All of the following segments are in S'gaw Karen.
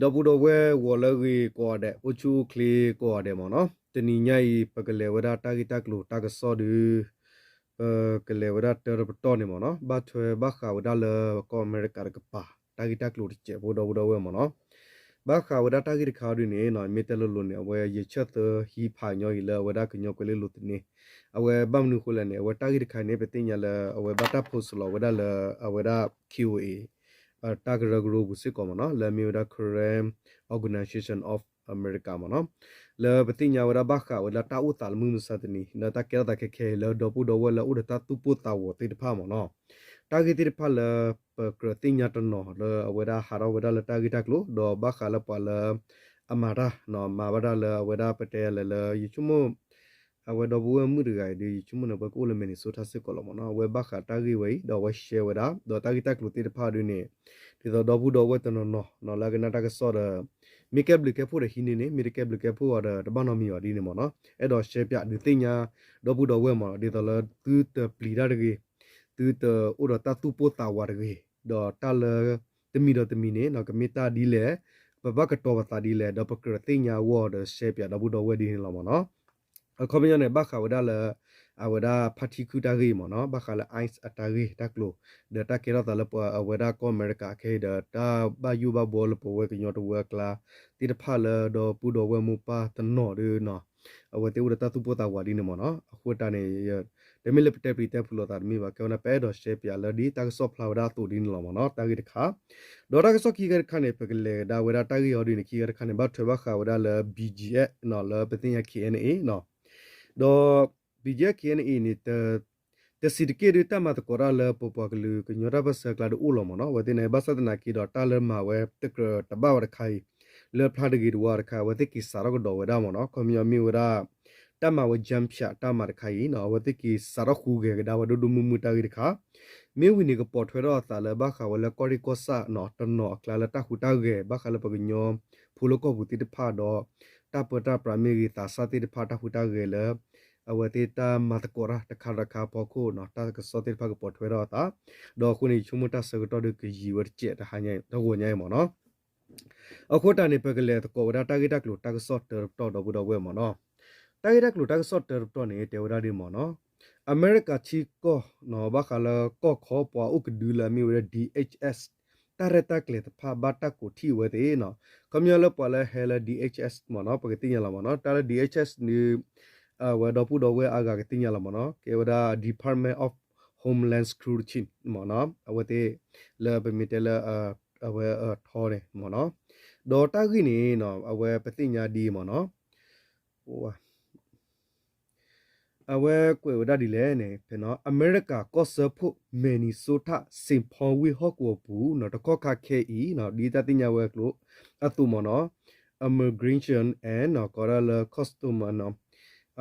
ဒီပုၢ်ဒီဝဲၢ်ဂီၤလၢအဂ့ၤကိးဂၤဒဲး, အိၣ်ဆူၣ်အိၣ်ချ့ကိးဂၤဒဲးမ့ၢ်နီၤ. တနံၤညါအံၤ ပကလဲၤဝဲဒၣ်တၢ်ဂ့ၢ်တၢ်ကျိၤတၢ်ကစီၣ်ဒီး ပကလဲၤဝဲဒၣ်တၢတပတီၢ်န့ၣ်မ့ၢ်နီၤ, ဘၣ်ထွဲဘၣ်ဃးဝဲဒၣ်လၢကီၢ်အမဲရကၤတကပၤ တၢ်ဂ့ၢ်တၢ်ကျိၤတစဲးဖိ ဒီပုၢ်ဒီဝဲၢ်မ့ၢ်နီၤ. ဘၣ်ဃးဝဲဒၣ်တၢ်ဂ့ၢ်တခါအံၤဒ်န့ၣ်နီၤ, မ့ၢ်တဲလိၤလိၤန့ၣ် အဝဲယဆၢသၢဟံးဖးညီအံၤလၢအဝဲဒၣ်ကညီကွဲၤလ့လိၤသန့, အဝဲဘၣ်မနုၤအဃိလဲၣ်န့ၣ် အဝဲတၢ်ဂ့ၢ်တခါန့ၣ် ပသ့ၣ်ညါလၢအဝဲဘၣ်တၢ် post လီၤဝဲဒၣ်လၢအဝဲဒၣ် K O A တၢ်ကရၢကရိပူၤစ့ၢ်ကီးမ့ၢ်နီၤ, လၢအမ့ၢ်ဝဲဒၣ် Karen Organization of America မ့ၢ်နီၤ, လၢပသ့ၣ်ညါဝဲဒၣ်ဘၣ်ဃးဝဲဒၣ်တၢ်အိၣ်သးလၢမုၢ်မဆါတနံၤ လၢတၢ်ကဲထီၣ်သးခဲခဲအံၤ လၢဒီပုၢ်ဒီဝဲၢ်လၢအိၣ်ဒီးတၢ်သူၣ်ပိၢ်သးဝီၤသ့ၣ်တဖၣ်မ့ၢ်နီၤ, တၢ်ဂ့ၢ်သ့ၣ်တဖၣ်လၢပကြၢးသ့ၣ်ညါတနီၤလၢအဝဲဒၣ်ဟးထီၣ်ဝဲဒၣ်လၢတၢ်ဂ့ၢ်တၢ်ကျိၤ ဒီးဘၣ်ဃးလၢပှၤလၢအမၤတၢ် မၤဘၣ်တၢ်လၢအဝဲဒၣ်ပတဲလဲၣ်လၢ ယဆိကမိၣ် အဝဲဒီပုၢ်ဝဲၢ်မုၣ်တဂၤအံၤဒီး ယဆိကမိၣ်န့ၣ် အဝဲကအိၣ်လၢ Minnesota စ့ၢ်ကီးလီၤမ့ၢ်နီၤ. အဝဲဘၣ်ဃးတၢ်ဂ့ၢ်ဝဲအံၤ ဒီးအဝဲ share ဝဲဒၣ် ဒီးတၢ်ဂ့ၢ်တၢ်ကျိၤသ့ၣ်တဖၣ်ဒ်န့ၣ် ဒ်သိးဒီပုၢ်ဒီဝဲၢ်တနီၤနီၤ လၢအကနၣ်တၢ်ကစီၣ်ဒီး မ့ၢ်ကဲဘျုးကဲဖှိၣ်ဒီးဟံးန့ၢ်န့ၣ်, မ့ၢ်တကဲဘျုးကဲဖှိၣ်အီၤဒီး တဘၣ်နီတမံၤဘၣ်ဒ်န့ၣ်မ့ၢ်နီၤ. အဲၣ်ဒိး share ပၠးဒုးသ့ၣ်ညါ ဒီပုၢ်ဒီဝဲၢ်မ့ၢ်နီၤ, ဒ်သိးလၢသုတပျံၤတၢ်တဂ့ၤ, သုတအိၣ်ဒီးတၢ်သူၣ်ပိၢ်သးဝီၤတဂ့ၤ, ဒီးတၢ်လၢတမံၤဒီးတမံၤန့ၣ်နီၤ ကမ့ၢ်တၢ်ဒ်လဲၣ်, ပဘၣ်ကတီၤပသးဒ်လဲၣ်, ဒီးပကြၢးသ့ၣ်ညါအဂီၢ်ဒီး share ပၠးဒီပုၢ်ဒီဝဲၢ်ဒ်န့ၣ်လီၤမ့ၢ်နီၤ. အခီပညီန့ၣ် ဘၣ်ဃးဝဲဒၣ်လၢ အဝဲဒၣ်ဖါထံခုၣ်တၢ်ဂ့ၢ်မ့ၢ်နီၤ, ဘၣ်ဃးလၢ ICE အတၢ်ဂ့ၢ်တၢ်ကျိၤ ဒီးတၢ်ကဲထီၣ်သးလၢပှၤအဝဲဒၣ်ကီၢ်အမဲရကၤခဲအံၤဒီး တၢ်ဘၣ်ယိၣ်ဘၣ်ဘှီလၢပဝဲကညီတဝၢအကျါသ့ၣ်တဖၣ်လၢဒီပုၢ်ဒီဝဲၢ်မိၢ်ပၢ်တနီၤဒီးနီၤ, အဝဲသ့ၣ်အိၣ်ဒီးတၢ်သူၣ်ပိၢ်သးဝီၤဒ်န့ၣ်မ့ၢ်နီၤ. အဃိတၢ်န့ၣ် တမ့ၢ်လၢပတဲပျံၤတဲဖုးလိာ်သးတမ့ၢ်ဘၣ်, ကဲဝဲဒၣ်ပအဲၣ်ဒိး share ပၠးလၢဒ်တၢ်ကစီၣ်ဖျါဝဲဒၣ်အသိးဒ်န့ၣ်လီၤမ့ၢ်နီၤ, တၢ်ဂ့ၢ်တခါ. ဒီးတၢ်ကစီၣ်ခံဂၤတခါန့ၣ် ပကလဲၤကဒါဝဲဒၣ်တၢ်ဂ့ၢ်အီၤဒ်န့ၣ် ခံဂၤတခါန့ၣ် ဘၣ်ထွဲဘၣ်ဃးဝဲဒၣ်လၢ BGF နီၤ, လၢပသ့ၣ်ညါ KNA နီၤ, ဒီး BGF KNA န့ၣ် တစံးတက့ၢ်ဒ်တၢ်မၤသကိးတၢ်လၢပပှၤကလုာ်ကညီတၢ်ပၢၢ်ဆၢအကျါဒ်အိၣ်လီၤမ့ၢ်နီၤ. အဝဲသ့ၣ်န့ၣ် ဘၣ်ဆၣ်သနာ်က့ဒီးတၢ်လၢမၤဝဲတကြၢးတဘၣ်ဝဲတခါအံၤ လၢဖျါတဂ့ၤတဝါတခါ အဝဲသ့ၣ်က့ၤစးထီၣ်ကဒီးဝဲဒၣ်မ့ၢ်နီၤ. ခီပညီမ့ၢ်ဝဲဒၣ် တၢ်မၤဝဲ Jump Shark တၢ်မၤတခါအံၤနီၤ, အဝဲသ့ၣ်က့ၤစးထီၣ်ဃုဂဲၤကဒါဝဲဒိၣ်ဒိၣ်မုၢ်မုၢ်တၢ်ဂ့ၢ်တခါ မ့ၢ်ဝံၤန့ၣ် ကပိာ်ထွဲထီၣ်အသးလၢဘၣ်ဃးဝဲလၢကီၢ်ရ့ၣ်ကီၢ်ဆၣ်နီၤ တနီၤအကျါလၢတၢ်ဟူးတၢ်ဂဲၤ ဘၣ်ဃးလၢပှၤကညီဖိလၢကီၢ်ပူၤသ့ၣ်တဖၣ်ဒီး တၢ်ပၢတၢ်ပြးမ့ၢ်ဂ့ၤသးစၢ်သ့ၣ်တဖၣ်တၢ်ဟူးတၢ်ဂဲၤလၢ အဝဲသ့ၣ်တၢ်မၤသကိးတၢ်တခါတခါအဖီခိၣ်နီၤ တၢ်ကစီၣ်သ့ၣ်တဖၣ်ကပိာ်ထွဲထီၣ်အသး ဒီးအဃိန့ၣ် ယဆိကမိၣ်တၢ်ဆၢကတီၢ်ဒီးကယံာ်ဝဲတစဲးတဟါညါတဂီၤညါအံၤမ့ၢ်နီၤ. အဃိတၢ်န့ၣ် ပကလဲၤသကိးဝဲဒၣ်တၢ်ဂ့ၢ်တၢ်ကျိၤတၢ်ကစီၣ်တၢတပတီၢ်ဒီပုၢ်ဒီဝဲၢ်မ့ၢ်နီၤ. တၢ်ဂ့ၢ်တၢ်ကျိၤတၢ်ကစီၣ်တၢတပတီၢ်န့ၣ် တဲဝဲဒၣ်ဒ်မ့ၢ်နီၤ, အမဲရကၤထံကီၢ်နီၤ ဘၣ်ဃးလၢကီၢ်ခီပှၤအိၣ်ကဒုလၢအမ့ၢ်ဝဲဒၣ် D H S တၢ်ရဲၣ်တၢ်ကျဲၤတဖၣ်ဘၣ်တၢ်ကိးထံၣ်ဝဲသ့ၣ်နီၤ. ခီပညီလၢပှၤလၢဟဲလၢ D H S မ့ၢ်နီၤ ပကသ့ၣ်ညါလီၤမ့ၢ်နီၤ. တၢ်လၢ D H S န့ၣ် အဝဲဒီပုၢ်ဒီဝဲၢ်အါဂၤကသ့ၣ်ညါလီၤမ့ၢ်နီၤ ကဲဝဲဒၣ် Department of Homeland Security မ့ၢ်နီၤ အဝဲသ့ၣ်လၢပမ့ၢ်တဲလၢ အဝဲအထီန့ၣ်မ့ၢ်နီၤ. ဒီးတၢ်ဂ့ၢ်န့ၣ်နီၤ အဝဲပသ့ၣ်ညါဒ်အံၤမ့ၢ်နီၤ အဝဲကွဲးဝဲဒၣ်ဒ်လဲၣ်န့ၣ် ဖဲနီၤ အမဲရကၤကီၢ်စၢဖှိၣ် Minnesota Saint Paul ဝ့ၢ်ဟီၣ်ကဝီၤပူၤနီၤ တကီၢ်ခါခဲအံၤနီၤ ဒ်တၢ်သ့ၣ်ညါဝဲအကျိၤအသိးမ့ၢ်နီၤ Immigration and နီၤ ကိးဒၣ်လၢ Custom နီၤ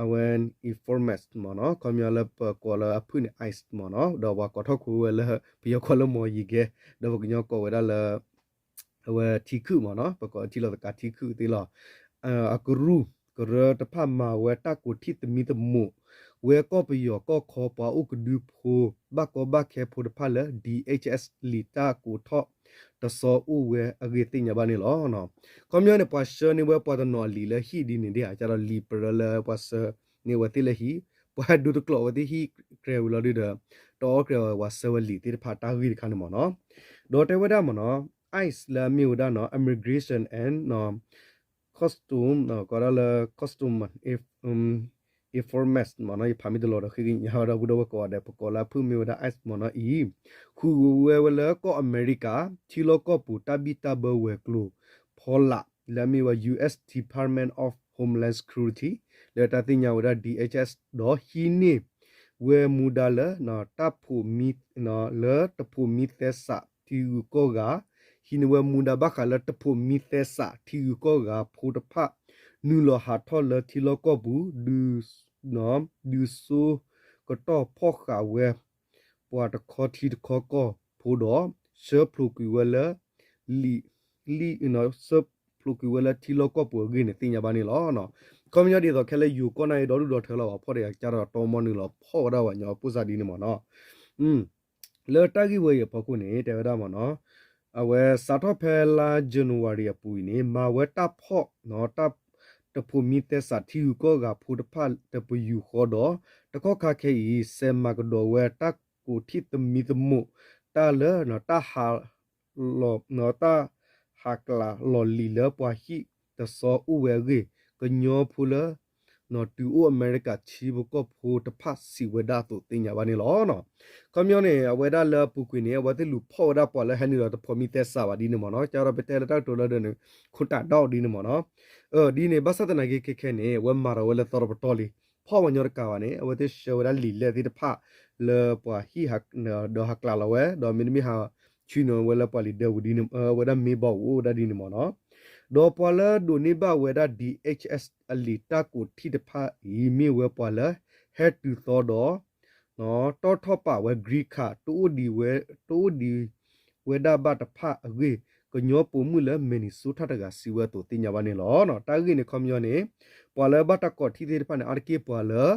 အဝဲ enforcement မ့ၢ်နီၤ ခီပညီလၢပကိးလၢအဖုၣ်န့ၣ် ICE မ့ၢ်နီၤ ဒီးပှၤကိးထီၣ်ခိဝဲလၢ ပယီၤကိးလၢမီၤယံၤကဲ ဒီးပကညီကိးဝဲဒၣ်လၢ အဝဲထံခုၣ်မ့ၢ်နီၤ ပကိးထံလီၤသကၤထံခုၣ်သ့လီၤ. အကရူၢ်ကရၢတဖၣ်မၤဝဲတၢ်ကိးထံၣ်သမံသမိး ဝဲကီၢ်ပယီၤကီၢ်ခီပှၤအိၣ်ကဒုဖိ ဘၣ်ကီဘၣ်ခဲဖိတဖၣ်လၢ D H S လံာ်တၢ်ကိးထီၣ်တစီအိၣ်ဝဲအဂ့ၢ်သ့ၣ်ညါဘၣ်န့ၣ်လီၤ. ခီပညီန့ၣ် ပှၤဆှၢန့ၢ်ဝဲပှၤတနီၤအလံာ်လၢဟံၣ်ဒ်န့ၣ်ဒ် အကဒီးလံာ်ပရၢလၢပှၤဆှၢန့ၢ်ဝဲသ့ၣ်လၢဟံၣ် ပှၤဒိတကျိးဝဲသ့ၣ်ဟံၣ်ကြဲဝံၤလီၤဒုဒီး တအီၣ်ကြဲဝဲပှၤဆှၢဝဲလံာ်သ့ၣ်တဖၣ်တၢ်ဂ့ၢ်တခါန့ၣ်မ့ၢ်နီၤ. ဒီးတဲဝဲဒၣ်မ့ၢ်နီၤ ICE လၢအမ့ၢ်ဝဲဒၣ်နီၤ Immigration and Custom ကိးဒၣ်လၢ Custom Enforcement မ့ၢ်နီၤ ယဖးမ့ၢ်တလီၤဒီးဃ့ကညးဝဲဒၣ်ပုၢ်ဒီဝဲၢ်ကိးဂၤဒဲး ပကိးလၢအဖုၣ်မ့ၢ်ဝဲဒၣ် ICE မ့ၢ်နီၤအံၤ ဃုဝဲဝဲလၢကီၢ်အမဲရကၤ ထံလီၢ်ကီၢ်ပူၤတၢ်ဘံၣ်တၢ်ဘၢဝဲၤကျိၤဖီလာ် လၢအမ့ၢ်ဝဲ U S Department of Homeland Security လၢတၢ်သ့ၣ်ညါဝဲဒၣ် D H S ဒီးဟံးန့ၢ်ဝဲမူဒါလၢ တၢ်ဖိးမံ လၢတဖိးမံသဲစးထံဂုၤကီၢ်ဂၤ ဟံးန့ၢ်ဝဲမူဒါဘၣ်ဃးလၢတဖိးမံသဲစးထံဂုၤကီၢ်ဂၤဖိတဖၣ် နုာ်လီၤဟးထီၣ်လၢထံလီၢ်ကီၢ်ပူၤ ဒုးစိကတီၢ်ဖီၣ်ဃာ်ဝဲ ပှၤတခီထံတခီကီၢ်ဖိဒီး ဆှၢဖျိးကွံာ်ဝဲလၢ လံာ် လံာ် ဆှၢဖျိးကွံာ်ဝဲလၢထံလီၢ်ကီၢ်ပူၤအဂ့ၢ်န့ၣ် သ့ၣ်ညါဘၣ်န့ၣ်လီၤ. ခီပညီဒ်သိးခဲလၢာ်ယိၤကီၢ်န့ၣ်ဒီဒူၣ်ဒီထၢလီၤ ပှၤဖီၣ်တဂၤကၢ်ဒီးတီမီနုာ်လီၤဖီၣ်ဝဲဒၣ်ပှၤကညီဖိစၢ်ဒ်န့ၣ်မ့ၢ်နီၤ. လၢတၢ်ဂ့ၢ်ဝဲအံၤအဖီခိၣ်န့ၣ် တဲဝဲဒၣ်မ့ၢ်နီၤ အဝဲစးထီၣ်ဖဲလါ January အပူၤအံၤန့ၣ် မၤဝဲတၢ်ဖီၣ် တၢ်တဖိးမံသဲစးထံဂုၤကီၢ်ဂၤဖိတဖၣ်တပယူာ်ဃီဒီး တကီၢ်ခါခဲအံၤ စဲးမၤကဒီးဝဲတၢ်ကိးထံၣ်သမံသမိးတၢ်လၢ တၢ်ဟး တၢ်ဟးကျးလီၤလံာ်လၢပှၤဟံၣ်တစီအိၣ်ဝဲအဂ့ၢ် ကညီဖိလၢ တုၤအိၣ်အမဲရကၤထံဖိကီၢ်ဖိတဖၣ်စံးဝဲဒၣ်အသိးသ့ၣ်ညါဘၣ်န့ၣ်လီၤ. ခီပညီန့ၣ် အဝဲဒၣ်လၢအပူၤကွံာ်န့ၣ် အဝဲသ့ၣ်လူၤဖီၣ်ဝဲဒၣ်ပှၤလၢဟဲနုာ်လီၤတဖိးမံသဲစးဘၣ်ဒ်န့ၣ်မ့ၢ်နီၤ, ကဒီးပတဲလၢတၢ်ကတိၤလၢဒၢးန့ၣ် ခိၣ်တးဒီးဒ်န့ၣ်မ့ၢ်နီၤ, ဒ်န့ၣ် ဘၣ်ဆၣ်သနာ်က့ခဲခဲန့ၣ် အဝဲမၤဒီးဝဲလၢသီတပတီၢ်လံ, ဖီၣ်ဝဲညီတကးဘၣ်န့ၣ် အဝဲသ့ၣ်ဆှၢဝဲဒၣ်လံာ်လဲၢ်သ့ၣ်တဖၣ် လၢပှၤဟံၣ် ဒီးဟးကျးလီၤဝဲ ဒီးမ့တမ့ၢ်ဟးဆှၢန့ၢ်ဝဲလၢပှၤလံာ်ဒၢဝံၤဒ်န့ၣ် အဝဲဒၣ်မ့ၢ်ဘီၣ်အိၣ်ဒၣ်ဒ်န့ၣ်မ့ၢ်နီၤ, ဒီးပှၤလၢဒိးန့ၢ်ဘၣ်ဝဲဒၣ် DHS အလံာ်တၢ်ကိးထံၣ်တဖၣ်အံၤ မ့ၢ်ဝဲပှၤလၢဟဲတုၤသီဒီး တီၣ်ထီၣ်ပာ်ဝဲ green card တအိၣ်ဒံးဝဲ တအိၣ်ဒံးဝဲဒၣ်ဘၣ်တဖၣ်အဂ့ၢ် ကညီပိာ်မုၣ်လၢ Minnesota တဂၤစံးဝဲအသိးသ့ၣ်ညါဘၣ်န့ၣ်လီၤ. တၢ်ဂ့ၢ်န့ၣ်ခီပညီန့ၣ် ပှၤလၢဘၣ်တၢ်ကိးထံၣ်သ့ၣ်တဖၣ်န့ၣ် အါတက့ၢ်ပှၤလၢ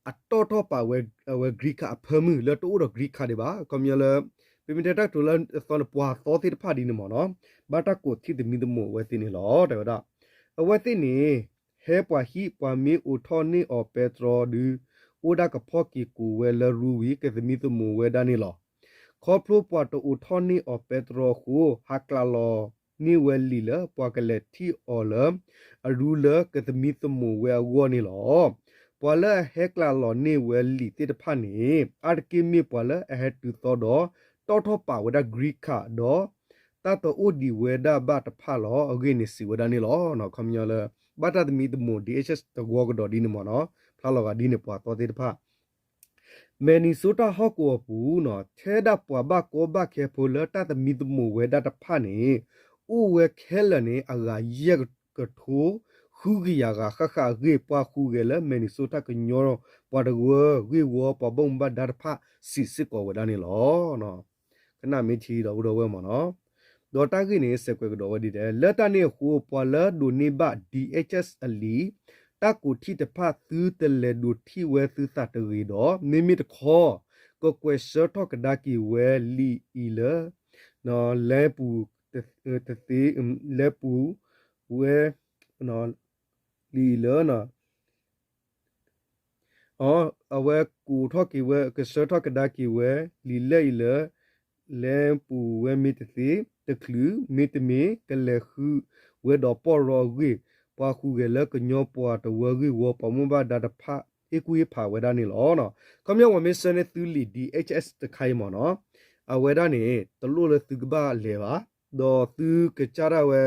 အတီၣ်ထီၣ်ပာ်ဝဲ အဝဲ green card အဖၢမုၢ်လၢတအိၣ်ဒီး green card ဒံးဘၣ်, ခီပညီလၢ ပမ့ၢ်တဲတၢ်ကတိၤလၢအသီန့ၣ် ပှၤသီသ့ၣ်တဖၣ်ဒ်န့ၣ်မ့ၢ်နီၤ, ဘၣ်တၢ်ကိးထံၣ်သမံသမိးအဝဲသ့ၣ်န့ၣ်လီၤ. တဲဝဲဒၣ် အဝဲသ့ၣ်န့ၣ် ဟဲပှၤဟံၣ် ပှၤမ့ၢ်အိးထီၣ်န့ၢ်အီၤပဲတြီဒီး အိၣ်ဒၣ်ကဖီၣ်က့ၤကိးဝဲလၢရူဝံၤ ကသမံသမိးဝဲဒၣ်န့ၣ်လီၤ. ခီဖျိပှၤတအိးထီၣ်န့ၢ်အီၤပဲတြီအဃိ ဟးကျးလီၤန့ၢ်ဝဲလံာ်လၢ ပှၤကလဲၤထံၣ်အီၤလၢ အရူလၢကသမံသမိးဝဲအဂီၢ်န့ၣ်လီၤ. ပှၤလၢအဟဲကျးလီၤန့ၢ်ဝဲလံာ်သ့ၣ်တဖၣ်န့ၣ် အါတက့ၢ်မ့ၢ်ပှၤလၢအဟဲတုၤသီဒီး တီၣ်ထီၣ်ပာ်ဝဲဒၣ် green card ဒီး တၢ်တအိၣ်ဒံးဝဲဒၣ်ဘၣ်တဖၣ်လီၤ. အဂ့ၢ်န့ၣ်စံးဝဲဒၣ်န့ၣ်လီၤ. ခီပညီလၢ ဘၣ်တၢ်သမံသမိး DHS တဝီကဒီးဒ်န့ၣ်မ့ၢ်နီၤ, ဖျါလီၤဂာ်ဒ်န့ၣ်ပှၤသီသ့ၣ်တဖၣ် Minnesota ဟီၣ်ကဝီၤပူၤနီၤ ထဲဒၣ်ပှၤဘၣ်ကီဘၣ်ခဲဖိလၢတၢ်သမံသမိးဝဲဒၣ်တဖၣ်န့ၣ် အိၣ်ဝဲခဲလၢာ်န့ၣ် အဂၤယဲၢ်ကထိ ဃုကယၤဂၤဃၣ်ဃၣ်အဂ့ၢ် ပှၤဟူးဂဲၤလၢ Minnesota ကညီပှၤတဝၢဂ့ၢ်ဝီ ပှၤဘၣ်မူဘၣ်ဒါတဖၣ် စံးစ့ၢ်ကီးဝဲဒၣ်န့ၣ်လီၤ. ကနၣ်မ့ၢ်ထံဒီပုၢ်ဒီဝဲၢ်မ့ၢ်နီၤ, ဒီးတၢ်ဂ့ၢ်န့ၣ် စဲးကွဲးကဒီးဝဲဒ်လဲၣ်, လၢတၢ်န့ၣ်အဃိ ပှၤလၢဒိးန့ၢ်ဘၣ် DHS အလံာ် တၢ်ကိးထံၣ်တဖၣ် သုတလဲၤဒိးထံၣ်ဝဲသုသးတဂ့ၤဒီး မ့မ့ၢ်တခီ ကကွဲးဆၢထီၣ်ကဒါက့ၤဝဲလံာ်အံၤလၢ လဲပူၤတသ့ လဲပူၤဝဲ လံာ်အံၤလၢ အဝဲကိးထီၣ်က့ၤဝဲ ကဆှၢထီၣ်ကဒါက့ၤဝဲ လံာ်လဲၢ်အံၤလၢ လဲပူၤဝဲမ့ၢ်တသ့ တချုး မ့တမ့ၢ် ကလဲၤဃုဝဲဒီးပီၢ်ရီအဂ့ၢ် ပှၤဟူးဂဲၤလၢကညီပှၤတဝၢဂ့ၢ်ဝီ ပှၤဘၣ်မူဘၣ်ဒါတဖၣ် ဟ့ၣ်ကူၣ်ဟ့ၣ်ဖးဝဲဒၣ်န့ၣ်လီၤ. ခီပညီပှၤမ့ၢ်ဆှၢန့ၢ်သုလံာ် DHS တခါအံၤမ့ၢ်နီၤ, အဝဲဒၣ်န့ၣ် တလိၣ်လၢသုကဘၣ်လဲၤဘၣ်, ဒီးသုကစၢ်ဒၣ်ဝဲ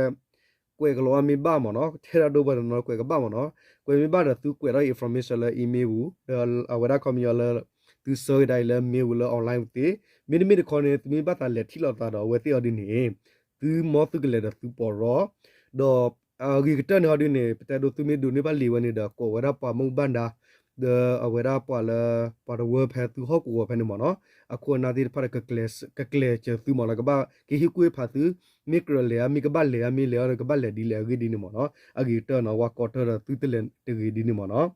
ကွဲးကလီၤဝဲမ့ၢ်ဘၣ်မ့ၢ်နီၤ, ထဲဒၣ်ဒိပှၤတနီၤကွဲးကဘၣ်မ့ၢ်နီၤ, ကွဲးမ့ၢ်ဘၣ်ဒီးသုကွဲးထီၣ် information လၢ email ပူၤ ဒီးအဝဲဒၣ်ခီပညီလၢ သုဆှၢကဒါအံၤလၢ mail ပူၤလၢ online ပူၤသ့, မ့တမ့ၢ်တခီန့ၣ် သုမ့ၢ်ဘၣ်သးလဲၤထံၣ်လိာ်သးဒီးအဝဲသ့ၣ်အီၤဒ်န့ၣ် သုမ့ၢ်သုကလဲၤဒီးသုပီၢ်ရီ ဒီးအဂ့ၤကတၢၢ်န့ၣ်ဟီဒ်န့ၣ် ပတဲဒိသုမ့ၢ်ဒိးန့ၢ်ဘၣ်လံာ်ဝဲန့ၣ်ဒီး ကိးဝဲဒၣ်ပှၤမူဘၣ်ဒါ ဒီးအဝဲဒၣ်ပှၤလၢ ပှၤတဝၢဖဲသုဟီၣ်ကဝီၤဖဲန့ၣ်မ့ၢ်နီၤ, အခိၣ်အနၢ်သ့ၣ်တဖၣ်ဒီး ကကျဲးစၢးသုမ့ၢ်နီၤ, ကဘၣ်ကဟ့ၣ်ကူၣ်ဟ့ၣ်ဖးသု မ့ၢ်ကြၢးလဲၤဧါ မ့ၢ်ကဘၣ်လဲၤဧါ မ့ၢ်လဲၤအီၤဒီးကဘၣ်လဲၤဒ်လဲၣ်အဂ့ၢ်ဒ်န့ၣ်မ့ၢ်နီၤ, အဂ့ၤကတၢၢ်နီၤ ဝါကီတၢၢ်ဒီးသုတလဲၤတဂ့ၤဒ်န့ၣ်မ့ၢ်နီၤ.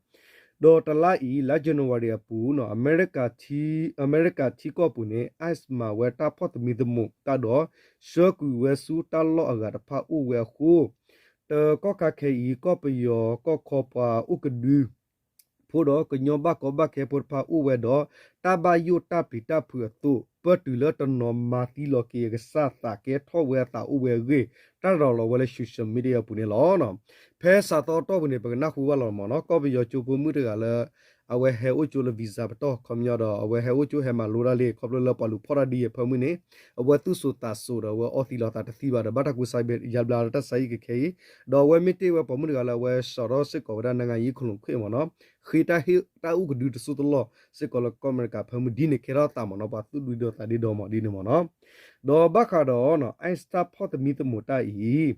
ဒီးတလါအံၤ လါ January အပူၤနီၤ အမဲရကၤထံကီၢ်ပူၤန့ၣ် ICE မၤဝဲတၢ်ဖီၣ်သမံသမိးတၢ်ဒီး ဆှၢကွံာ်ဝဲဆူတၢ်လီၢ်အဂၤတဖၣ်အိၣ်ဝဲအဃိ တကီၢ်ခါခဲအံၤ ကီၢ်ပယီၤကီၢ်ခီပှၤအိၣ်ကဒု ဖိဒီးကညီဘၣ်ကီဘၣ်ခဲဖိတဖၣ်အိၣ်ဝဲဒီး တၢ်ဘၣ်ယိၣ်တၢ်ပျံၤတၢ်ဖုးအသိး ပၢၢ်တုၤလၢတနီၤမၤသံလီၤက့ၤအကစၢ်သးကဲထီၣ်ဝဲအသးအိၣ်ဝဲအဂ့ၢ် တၢ်ရၤလီၤဝဲလၢ social media အပူၤန့ၣ်လီၤ. ဖဲစးသီအတီၢ်ပူၤန့ၣ် ပကနၢ်ဟူဘၣ်လီၤမ့ၢ်နီၤ, ကီၢ်ပယီၤကၠိဖိမုၣ်တဂၤလၢ အဝဲဟဲအိၣ်ကၠိလၢ visa ပတီၢ်ခီပညီဒီး အဝဲဟဲအိၣ်ကၠိဟဲမၤလိတၢ်လံ ခီဖျိလၢပှၤလူၤဖီၣ်တၢ်ဒ်အံၤအဖၢမုၢ်န့ၣ် အဝဲသူၣ်စိၤသးစိၤဒီးအဝဲအီသံးလီၤသးတသံဘၣ်ဒီး ဘၣ်တၢ်ကူစါယါဘျါလၢတၢ်ဆါဟံၣ်ကခဲအံၤ, ဒီးအဝဲမ့ၢ်တ့ၢ်ဝဲပိာ်မုၣ်တဂၤလၢ အဝဲစးထီၣ်စ့ၢ်ကီးဝဲဒၣ် နိုင်ငံရေးခုံရုံးခွင့် မ့ၢ်နီၤ, ဃ့တၢ်ဟ့ၣ်တၢ်အိၣ်ကဒုတစိၢ်တလီၢ်စ့ၢ်ကီးလၢကီၢ်အမဲရကၤဖၢမုၢ်ဒ်န့ၣ် ကဲထီၣ်သးမ့ၢ်နီၤ, ပှၤသူၣ်ဒူဒီးသးဒ့ဒီမ့ၢ်ဒ်န့ၣ်မ့ၢ်နီၤ. ဒီးဘၣ်ဃးဒီး ICE တၢ်ဖီၣ်သမံသမိးတၢ်အံၤ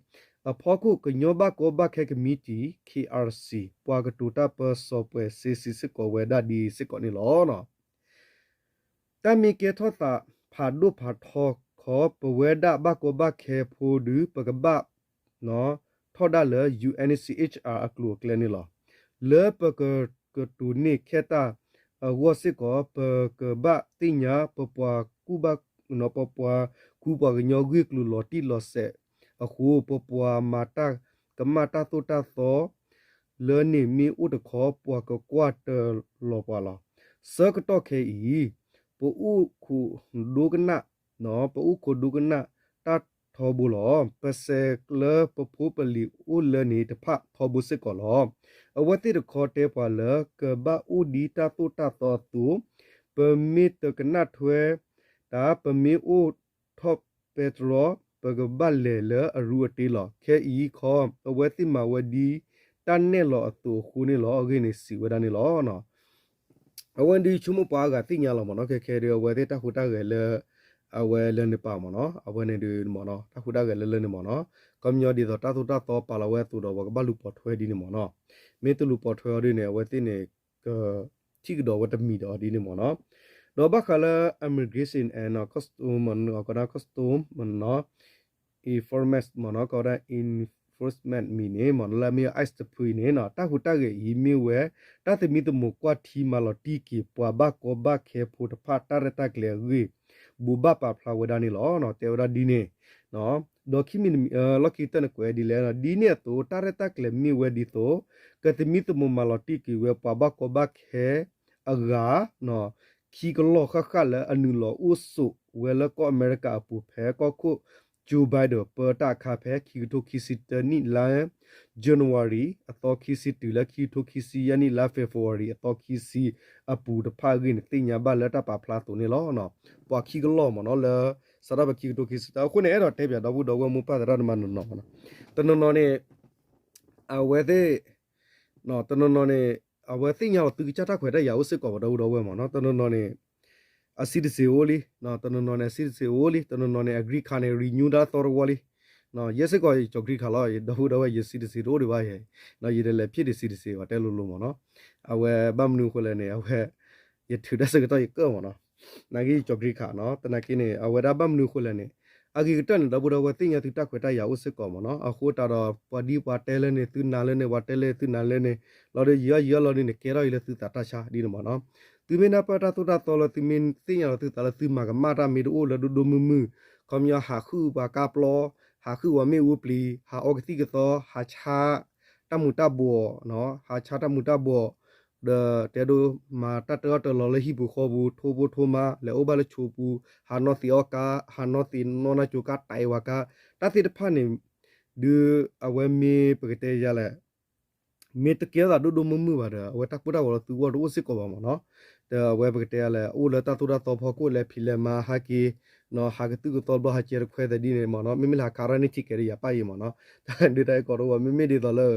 အဖီခိၣ် ကညီဘၣ်ကီဘၣ်ခဲကမံးတံာ် KRC ပှၤကတိၤတၢ်ပၢစီၤပှဲၤစ့စံးစ့ၢ်ကီးဝဲဒၣ်ဒ်စ့ၢ်ကီးန့ၣ်လီၤ. တၢ်မ့ၢ်ကဲထီၣ်သးဖးဒိၣ်ဖးထီခီ ပဝဲဒၣ်ဘၣ်ကီဘၣ်ခဲဖိဒုး ပကဘၣ်ထီၣ်ဒၣ်လၢ UNHCR အကျိၤအကျဲန့ၣ်လီၤ. လၢပကကတိၤန့ၢ်ခဲတၢ်အဂီၢ်စ့ၢ်ကီး ပကဘၣ်သ့ၣ်ညါ ပပှၤကူၣ်ဘၣ် ပပှၤကူၣ် ပူပှၤကညီဂ့ၢ်ကျိၤလီၤတံၢ်လီၤဆဲးအဃိ ပပှၤမၤတၢ်ကမၣ်တၢ်သိၣ်တၢ်သီ လၢန့ၣ်မ့ၢ်အိၣ်တခီ ပှၤကကွၢ်တၢၢ်လီၤပှၤလီၤ. ဆၢကတီၢ်ခဲအံၤ ပအိၣ်ခိးဒိကနၣ် ပအိၣ်ခိးဒိကနၣ်တၢ်ထီဘိလီၤ. ပစဲးလၢပဖိပလံၤအိၣ်လၢန့ၣ်တဖၣ်ထီဘိစ့ၢ်ကီးလီၤ. အဝဲသ့ၣ်တခီတဲပှၤလၢ ကဘၣ်အိၣ်ဒ်တၢ်သိၣ်တၢ်သီအသိး, ပမ့ၢ်တကနၣ်ထွဲတၢ် ပမ့ၢ်အိၣ်ထီၣ်ပဲတြီ ပကဘၣ်လဲၤလၢအရူအတ့လီၤ. ခဲအံၤခီ အဝဲသ့ၣ်မၤဝဲဒ်တၢ်နဲၣ်လီၤအသိးအဃိန့ၣ်လီၤ. အဂ့ၢ်န့ၣ်စံးဝဲဒၣ်န့ၣ်လီၤ. အဝဲဒုးဆိကမိၣ်ပှၤအဂၤသ့ၣ်ညါလီၤမ့ၢ်နီၤ, ခဲခဲဒုး အဝဲသ့ၣ်တၢ်ဟူးတၢ်ဂဲၤလၢ အဝဲလၢန့ၣ်ပာ်မ့ၢ်နီၤ, အဝဲန့ၣ်ဒုးမ့ၢ်နီၤ, တၢ်ဟူးတၢ်ဂဲၤလၢလၢန့ၣ်မ့ၢ်နီၤ, ခီပညီဒ်သိးတၢ်သိၣ်တၢ်သီပာ်လီၤဝဲအသိးဒီး ပှၤကဘၣ်လူၤပိာ်ထွဲဒ်န့ၣ်မ့ၢ်နီၤ, မ့ၢ်တလူၤပိာ်ထွဲအီၤဒ်န့ၣ် အဝဲသ့ၣ်န့ၣ် ကထံၣ်ကဒီးဝဲတမံၤဒီးဒ်န့ၣ်မ့ၢ်နီၤ, ဒီးဘၣ်ဃးလၢ immigration and customs ကီးဒၣ် customs မ့ၢ်နီၤ enforcement မ့ၢ်နီၤ, ကီးဒၣ် enforcement မံၤန့ၣ်မ့ၢ်နီၤ, လၢအမ့ၢ် ICE တဖုအံၤန့ၣ်နီၤ, တၢ်ဟူးတၢ်ဂဲၤအံၤမ့ၢ်ဝဲ တၢ်သမံသမိးကွၢ်ထံမၤလီၤတံၢ်က့ၤ ပှၤဘၣ်ကီဘၣ်ခဲဖိတဖၣ် တၢ်ရဲၣ်တၢ်ကျဲၤအဂ့ၢ် ဘိးဘၣ်ပာ်ဖျါဝဲဒၣ်န့ၣ်လီၤ. တဲဝဲဒၣ်ဒ်န့ၣ်, ဒီးခံမံၤတမံၤ လီၢ်ခံကတၢၢ်န့ၣ်ကွဲးဒ်လဲၣ်, ဒ်န့ၣ်အသိး တၢ်ရဲၣ်တၢ်ကျဲၤမ့ၢ်ဝဲဒ်သိး ကသမံသမိးမၤလီၤတံၢ်က့ၤဝဲ ပှၤဘၣ်ကီဘၣ်ခဲအဂၤ ခံကလီၢ်ဃၣ်ဃၣ်လၢအနုာ်လီၤအိၣ်ဆိးဝဲလၢကီၢ်အမဲရကၤအပူၤ ဖဲကီၢ်ခိၣ် Joe Biden ပၢတၢ်အခါ ဖဲခံကထိခံဆံတၢနံၣ်လါ January အသီခံဆံတုၤလၢခံကထိခံဆံယဲၢ်နံၣ်လါ February အသီခံဆံအပူၤတဖၣ်အဂ့ၢ်န့ၣ် သ့ၣ်ညါဘၣ်လၢတၢ်ပာ်ဖျါအသိးန့ၣ်လီၤ. ပှၤခံကလီၢ်မ့ၢ်နီၤ လၢစးထီၣ်ဖဲခံကထိခံဆံတၢ အဃိန့ၣ် အဲၣ်ဒိးတဲပၠးဒီပုၢ်ဒီဝဲၢ်မိၢ်ပၢ်သရၣ်သမါနီၢ်နီၢ်မ့ၢ်နီၤ, တနီၤနီၤန့ၣ် အဝဲသ့ၣ် တနီၤနီၤန့ၣ် အဝဲသ့ၣ်ညါလီၤသုကစၢ်တၢ်ခွဲးတၢ်ယာ်အိၣ်စ့ၢ်ကီးပှၤဒီပုၢ်ဒီဝဲၢ်မ့ၢ်နီၤ, တနီၤနီၤန့ၣ် အ citizen အိၣ်လံ, တနီၤနီၤန့ၣ် အ citizen အိၣ်လံ, တနီၤနီၤန့ၣ် အ green card န့ၣ် renew တၢ်သီတဝီလံ, ယဲစ့ၢ်ကီးယကၠီၤ green card လီၤ, ဒီပုၢ်ဒီဝဲၢ် ယ citizen တအိၣ်ဒံးဘၣ်ယဲ, ယတလဲၤဖံးဒံး citizen ဘၣ်တဲလိၤလိၤမ့ၢ်နီၤ, အဝဲဘၣ်မနုၤအဃိလဲၣ်န့ၣ် အဝဲ ယထုးတၢ်ဆၢကတီၢ်ယကၢၢ်မ့ၢ်နီၤ, နာ်က့ယကၠီၤ green card နီၤ, သနာ်က့န့ၣ် အဝဲဒၣ်ဘၣ်မနုၤအဃိလဲၣ်န့ၣ် အဂ့ၤကတၢၢ်န့ၣ် ဒီပုၢ်ဒီဝဲၢ်သ့ၣ်ညါသုတၢ်ခွဲးတၢ်ယာ်အိၣ်စ့ၢ်ကီးမ့ၢ်နီၤ, အဃိသတးဒီး ပှၤဒ်ပှၤတဲလၢန့ၣ် သုနာ်လၢန့ၣ် ပှၤတဲလၢသုနာ်လၢန့ၣ်, လီၤဒီးယံာ်အီၣ်ယံာ်အီၣ်လီၤဒ်န့ၣ် ကဲထီၣ်အံၤလၢသုသးတၢ်ဆါဒ်န့ၣ်မ့ၢ်နီၤ, သုမ့ၢ်နၢ်ပၢၢ်တၢ်သိၣ်တၢ်သီလၢသုမ့ၢ်သ့ၣ်ညါလီၤသုသးလၢသုမၤကမၣ်တၢ်မ့ၢ်တအိၣ်လၢဒိၣ်ဒိၣ်မုၢ်မုၢ်, ခီပညီဟးဃုပှၤကါပျီ, ဟးဃုပှၤမ့ၣ်အူပျံၤ, ဟးအီကသံၣ်ကသီ, ဟးဆါ တၢ်မူၤတၢ်ဘှီး, ဟးဆါတၢ်မူၤတၢ်ဘှီး, ဒီးတဲဒိမၤတၢ်တၢအီၣ်တၢလီၤလၢဟံၣ်ပူၤဃီပူၤ, ထိဖိထိမါ, လဲၤအိၣ်ဘၣ်လၢဆိးပူၤ, ဟးနီၣ်သံးအီၣ်ကါ, ဟးနီၣ်သံးနီၣ်နၢ်ကၠိကါ တဲဝဲကါ, တၢ်သ့ၣ်တဖၣ်န့ၣ် ဒုးအဝဲမ့ၢ်ပကတဲယၤလဲၣ် မ့ၢ်တကဲထီၣ်သးဒိၣ်ဒိၣ်မုၢ်မုၢ်ဘၣ်ဒီး အဝဲတၢ်ပၢတၢ်ဝဲၤလီၤသုဂီၢ်တအိၣ်စ့ၢ်ကီးဘၣ်မ့ၢ်နီၤ, ဒီးအဝဲပကတဲလဲၣ် အိၣ်လၢတၢ်သိၣ်တၢ်သီဖီခိၣ် လဲၤဖံးလဲၤမၤဟးက့ၤ, ဟးကသုၣ်ကသီဘျီ ဟးကဲတခွဲသဒ်န့ၣ်မ့ၢ်နီၤ, မ့မ့ၢ်လၢဟးခးရၣ်န့ၣ်ထံကဲၤဒီးယၤပၢ်အံၤမ့ၢ်နီၤ, တၢ်ဒုးတၢ်အံၤကီးတအိၣ်ဘၣ်, မ့မ့ၢ်ဒ်သိးလၢ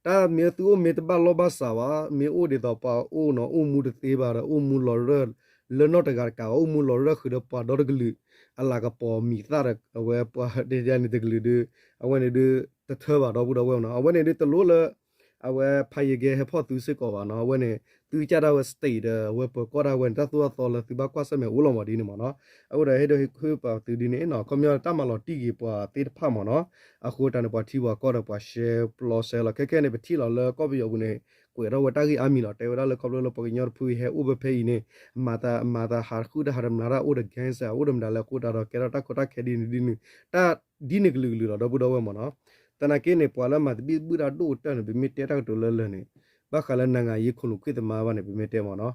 တၢ်မ့ၢ်သုအိၣ်မ့ၢ်တဘၣ်လီၢ်ဘၣ်စးဘၣ်, မ့ၢ်အိၣ်ဒ်သိးပှၤအိၣ်နီၤ အိၣ်မူတသ့ဘၣ်ဒီး အိၣ်မူလီၤရၢၢ် လၢနီၢ်တဂၤတကးဘၣ် အိၣ်မူလီၤရၢၢ်ဃုာ်ဒီးပှၤဒီတကလုာ် အလၤကပီၤမံၤသၣ်ဒီး အဝဲပှၤဒ်န့ၣ်တကလုာ်ဒီး အဝဲန့ၣ်ဒုး တထၢဘၣ်ဒီပုၢ်ဒီဝဲၢ်မ့ၢ်နီၤ, အဝဲန့ၣ်ဒုးတလိၣ်လၢ အဝဲဖးယံၤကဲဟဲဖီၣ်သုစ့ၢ်ကီးဘၣ်နီၤ, အဝဲန့ၣ် သုကစၢ်ဒၣ်ဝဲ state ဒီး အဝဲပၢၤကီၢ်ဒၣ်ဝဲန့ၣ် တၢ်သိၣ်တၢ်သီလၢသုဘၣ်ကွၢ်ဆၢၣ်မဲာ်အိၣ်လီၤမ့ၢ်ဒ်န့ၣ်မ့ၢ်နီၤ, အဃိဒီးဟ့ၣ်ဒိးဟ့ၣ်ခူၣ်ပာ်သုဒ်န့ၣ်နီၤ, ခီပညီတၢ်မၤလီၤတံၢ်က့ၤပှၤသ့ၣ်တဖၣ်မ့ၢ်နီၤ, အဃိတၢ်န့ၣ် ပှၤထံပှၤကီၢ်ဒီးပှၤရှဲပျီရှဲလီၤ, ခဲခဲန့ၣ် ပထံၣ်လီၤလၢကီၢ်ပယီၤပူၤန့ၣ် ကွဲးထီၣ်ဝဲတၢ်ဂ့ၢ်အါမံၤလီၤ, တဲဝဲဒၣ်လၢခီဖျိလၢပှၤကညီတဖုအံၤဟဲအိၣ်ဖဲဖဲအံၤန့ၣ် မၤသး မၤသးဟးဃုတၢ်ဟးတမျးတၢ်အိၣ်ဒီး gang စၢ် အိၣ်ဒီးမတၤလၢအဃိတၢ်ဒီး ကဲထီၣ်တၢ်ခိတၢ်ခဲဒ်န့ၣ်ဒ်န့ၣ် တၢ်ဒ်န့ၣ်ကလုာ်ကလုာ်လီၤ ဒီပုၢ်ဒီဝဲၢ်မ့ၢ်နီၤ, သနာ်က့န့ၣ် ပှၤလၢမၤသဘံၣ်ဘုၣ်တၢ်ဒိၣ်ကတၢၢ်န့ၣ် ပမ့ၢ်တဲတၢ်ကတိၤလၢလၢာ်န့ၣ် ဘၣ်ဃးလၢ နိုင်ငံရေး ခိၣ်နူာ်ခွံၣ်သမါဘၣ်န့ၣ် ပမ့ၢ်တဲမ့ၢ်နီၤ,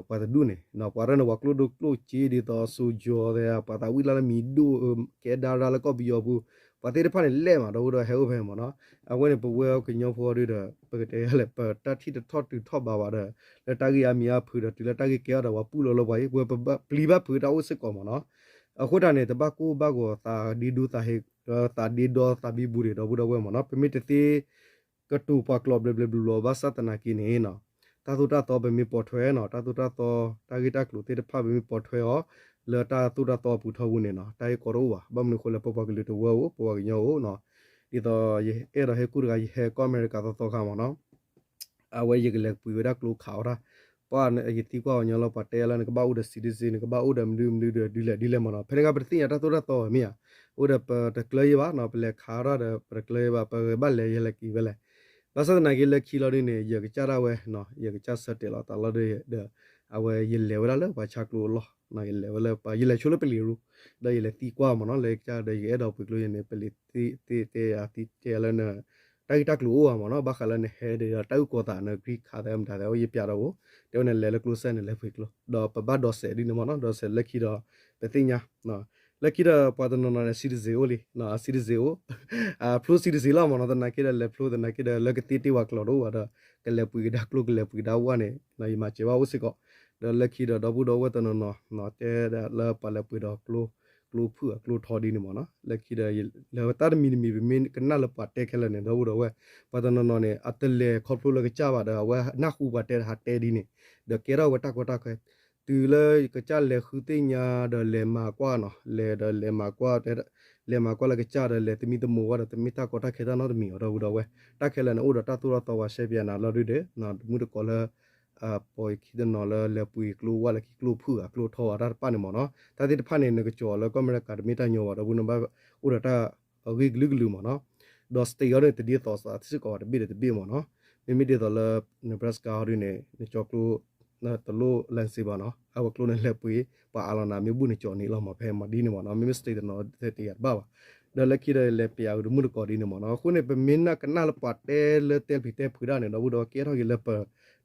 ပှၤတဒူၣ်န့ၣ် ပှၤရၢၢ်န့ၣ် ပှၤကျိၣ်ဒိၣ်ကျိၣ်စ့ဒ်သိး soldier သ့ၣ် ပှၤသးဝံၣ်လၢလၢမံၤဒိၣ် ကဲဒါရၢ်လၢကီၢ်ပယီၤပူၤ ပှၤသ့ၣ်တဖၣ်န့ၣ် လဲၣ်မး ဒီပုၢ်ဒီဝဲၢ်ဟဲအိၣ်ဖဲမ့ၢ်နီၤ, အဝဲန့ၣ် ပဝဲကညီဖိဒုဒီး ပကတဲလဲၣ် ပတၢ်ထံၣ်တထီၣ်တုၤထီၣ်ဘးဘၣ်ဒီး လၢတၢ်ဂ့ၢ်အါမံၤအါဖုးဒီး တုၤလၢတၢ်ဂ့ၢ်ကဲထီၣ်ဒီး ပှၤပူၣ်လီၤလၢပှၤအံၤ ပဝဲပပျံၤဘၣ်ဖုးတၢ်အိၣ်စ့ၢ်ကီးမ့ၢ်နီၤ, အဃိတၢ်န့ၣ် တဘၣ်ကိၢ်ဘၣ်ဂီၤသးဒ့ဒိသးဟ့ သးဒ့ဒီသးဘံဘူဒံး ဒီပုၢ်ဒီဝဲၢ်မ့ၢ်နီၤ, ပမ့ၢ်တသ့ ကတိၤပှၤကျိာ်ဘျဲးဘျဲးဘျီဘျီဘၣ်ဆၣ်သနာ်က့န့ၣ်နီၤ, တၢ်သိၣ်တၢ်သီပမ့ၢ်ပိာ်ထွဲနီၤ, တၢ်သိၣ်တၢ်သီ တၢ်ဂ့ၢ်တၢ်ကျိၤသ့ၣ်တဖၣ်ပမ့ၢ်ပိာ်ထွဲအီၤ လၢတၢ်သိၣ်တၢ်သီအပူၤထီဘိန့ၣ်နီၤ, တၢ်ဂ့ၢ်ကီတအိၣ်ဘၣ်, ဘၣ်မနုၤအဃိလဲၣ် ပပှၤကလုာ်တဝၢအိၣ် ပပှၤကညီအိၣ်နီၤ, ဒ်သိးယအဲၣ်ဒိးဟဲကူၣ်တဂၤ ယဟဲကီၢ်အမဲရကၤသီသီခါမ့ၢ်နီၤ အဝဲယကလဲၤပှ့ၤဝဲဒၣ်ကျိခးအီၣ်တၢ်, ပှၤယသံကွၢ်အီၤညီလီၤ ပှၤတဲလၢနကဘၣ်အိၣ်ဒီး citizen နကဘၣ်အိၣ်ဒီးမနုၤမနုၤဒီး ဒ်လဲၣ်ဒ်လဲၣ်မ့ၢ်နီၤ, ဖဲန့ၣ်အခါ ပတသ့ၣ်ညါတၢ်သိၣ်တၢ်သီဝဲမ့ၢ်ဧါ, အိၣ်ဒီးပတကျၢၤယဲဘၣ်နီၤ, ပလဲၤခးအီၣ်တၢ်ဒီး ပတကျၢၤယဲဘၣ်, ပဂဲၤဘၣ်လဲၤယဲလဲၤက့ၤဝဲလဲၣ်, ဘၣ်ဆၣ်သနာ်က့လၢခံလီၤဒ်န့ၣ် ယကစၢ်ဒၣ်ဝဲနီၤ, ယကစၢ်ဆၢတဲာ်လီၤသးလီၤဒီး အဝဲယလဲၤဝဲဒၣ်လၢပှၤဆါကျိအလီၢ်, ယလဲၤဝဲလၢပှၤ ယလဲၤဆိလၢပလံၤရူ, ဒီးယလဲၤသံကွၢ်မ့ၢ်နီၤ, လၢကစၢ်ဒီးယအဲၣ်ဒိးပှ့ၤကျိယဲန့ၣ် ပလံၤသ့တဲယၤသံတဲယၤလၢန တၢ်ဂ့ၢ်တၢ်ကျိၤအိၣ်ဘၣ်မ့ၢ်နီၤ, ဘၣ်ဃးလၢနဟဲဒီးတၢ်အုၣ်ကီၤသး န green card သဲမတၤသဲ အိၣ်ယပျးဒီးအိၣ်, တဲဝဲန့ၣ်လဲၤလၢကျိစဲန့ၣ် လဲၤပှ့ၤကျိ, ဒီးပဘၣ်ဒိးစဲးဒ်န့ၣ်မ့ၢ်နီၤ, ဒိးစဲးလၢခံဒီး ပသ့ၣ်ညါ လၢခံဒီးပှၤတနီၤနီၤန့ၣ် citizen အိၣ်လံ, citizen အိၣ်, ဖျိ citizen လီၤမ့ၢ်နီၤ, သနာ်က့ဒီးလဲၤဖျိ သနာ်က့ဒီးလၢကသ့တ့ၢ်ဝဲကျိၤတအိၣ်ဘၣ်ဒီး ကလဲၤပှ့ၤကဒါကျိ ကလဲၤပှ့ၤကဒါဝဲန့ၣ် ယမၤစၢၤဘၣ်အိၣ်စ့ၢ်ကီး, ဒီးလၢခံဒီးဒီပုၢ်ဒီဝဲၢ်တနီၤနီၤ တဲဒၣ်လၢပှၤလဲၤပှ့ၤဒီးကျိ ကျိဖုၣ်အကျိထီဒ်န့ၣ်မ့ၢ်နီၤ, လၢခံဒီး လၢတၢ်တမံၤတမံၤ ပမ့ၢ်ကနၣ်လၢပှၤတဲခဲလၢာ်န့ၣ် ဒီပုၢ်ဒီဝဲၢ် ပှၤတနီၤနီၤန့ၣ် အတလဲၤခီဖျိလၢကစၢ်ဘၣ်ဒီး အဝဲနၢ်ဟူပှၤတဲတဟးတဲဒ်န့ၣ်, ဒီးကဲထီၣ်ဝဲတၢ်ကီတၢ်ခဲ တုၤလၢကစၢ်လဲၤဃုသ့ၣ်ညါဒီးလဲၤမၤကွၢ်နီၤ, လဲၤဒီးလဲၤမၤကွၢ် လဲၤမၤကွၢ်လၢကစၢ်ဒီးလဲၤသမံသမိးဝဲဒီး တမ့ၢ်တၢ်ကီတၢ်ခဲတၢ်နီတမံၤအီၤ ဒီပုၢ်ဒီဝဲၢ်, တၢ်ခဲလၢာ်န့ၣ် အိၣ်ဒီးတၢ်သိၣ်တၢ်သီဝဲရှဲပယၤနၤလီၤဒုဒီး တမုၢ်တကိးလၢ ပိာ်ခံတနီၤလၢလဲၤပှ့ၤကျိဝဲလၢခံ ကျိဖုၣ်အကျိထီအတၢ်တဖၣ်န့ၣ်မ့ၢ်နီၤ, တၢ်သ့ၣ်တဖၣ်န့ၣ် နကကၠီၤလၢကီၢ်အမဲရကၤတမ့ၢ်တၢ်ညီဘၣ် ဒီပုၢ်ဒီဝဲၢ် အိၣ်ဒီးတၢ်အဂ့ၢ်ကလုာ်ကလုာ်မ့ၢ်နီၤ, ဒီး state အီၤန့ၣ် တဒ်သိးစးထီၣ်စ့ၢ်ကီးတဘ့ၣ်ဒီးတဘ့ၣ်မ့ၢ်နီၤ, မ့မ့ၢ်ဒ်သိးလၢ Nebraska အီၤဒုန့ၣ် နကၠီၤကျိ တလိၣ် license ဘၣ်နီၤ, အဝဲကျိန့ၣ်လဲၤပှ့ၤ ပှၤအးလီၤနၤ မ့ၢ်ဘူၣ်နကၠီၤန့ၣ်လီၤမ့ၢ် ဖဲမၤဒ်န့ၣ်မ့ၢ်နီၤ, မ့မ့ၢ် state တနီၤတဲယၤတဘၣ်ဘၣ်, ဒီးလၢခံဒီးလဲၤပျးဝဲတမုၢ်တကိးဒ်န့ၣ်မ့ၢ်နီၤ, အဃိန့ၣ် ပမ့ၢ်နၢ်ကနၣ်လၢပှၤတဲလၢတဲပျံၤတဲဖုးဒၣ်န့ၣ် ဒီပုၢ်ဒီဝဲၢ် ကဲထီၣ်က့ၤလၢပ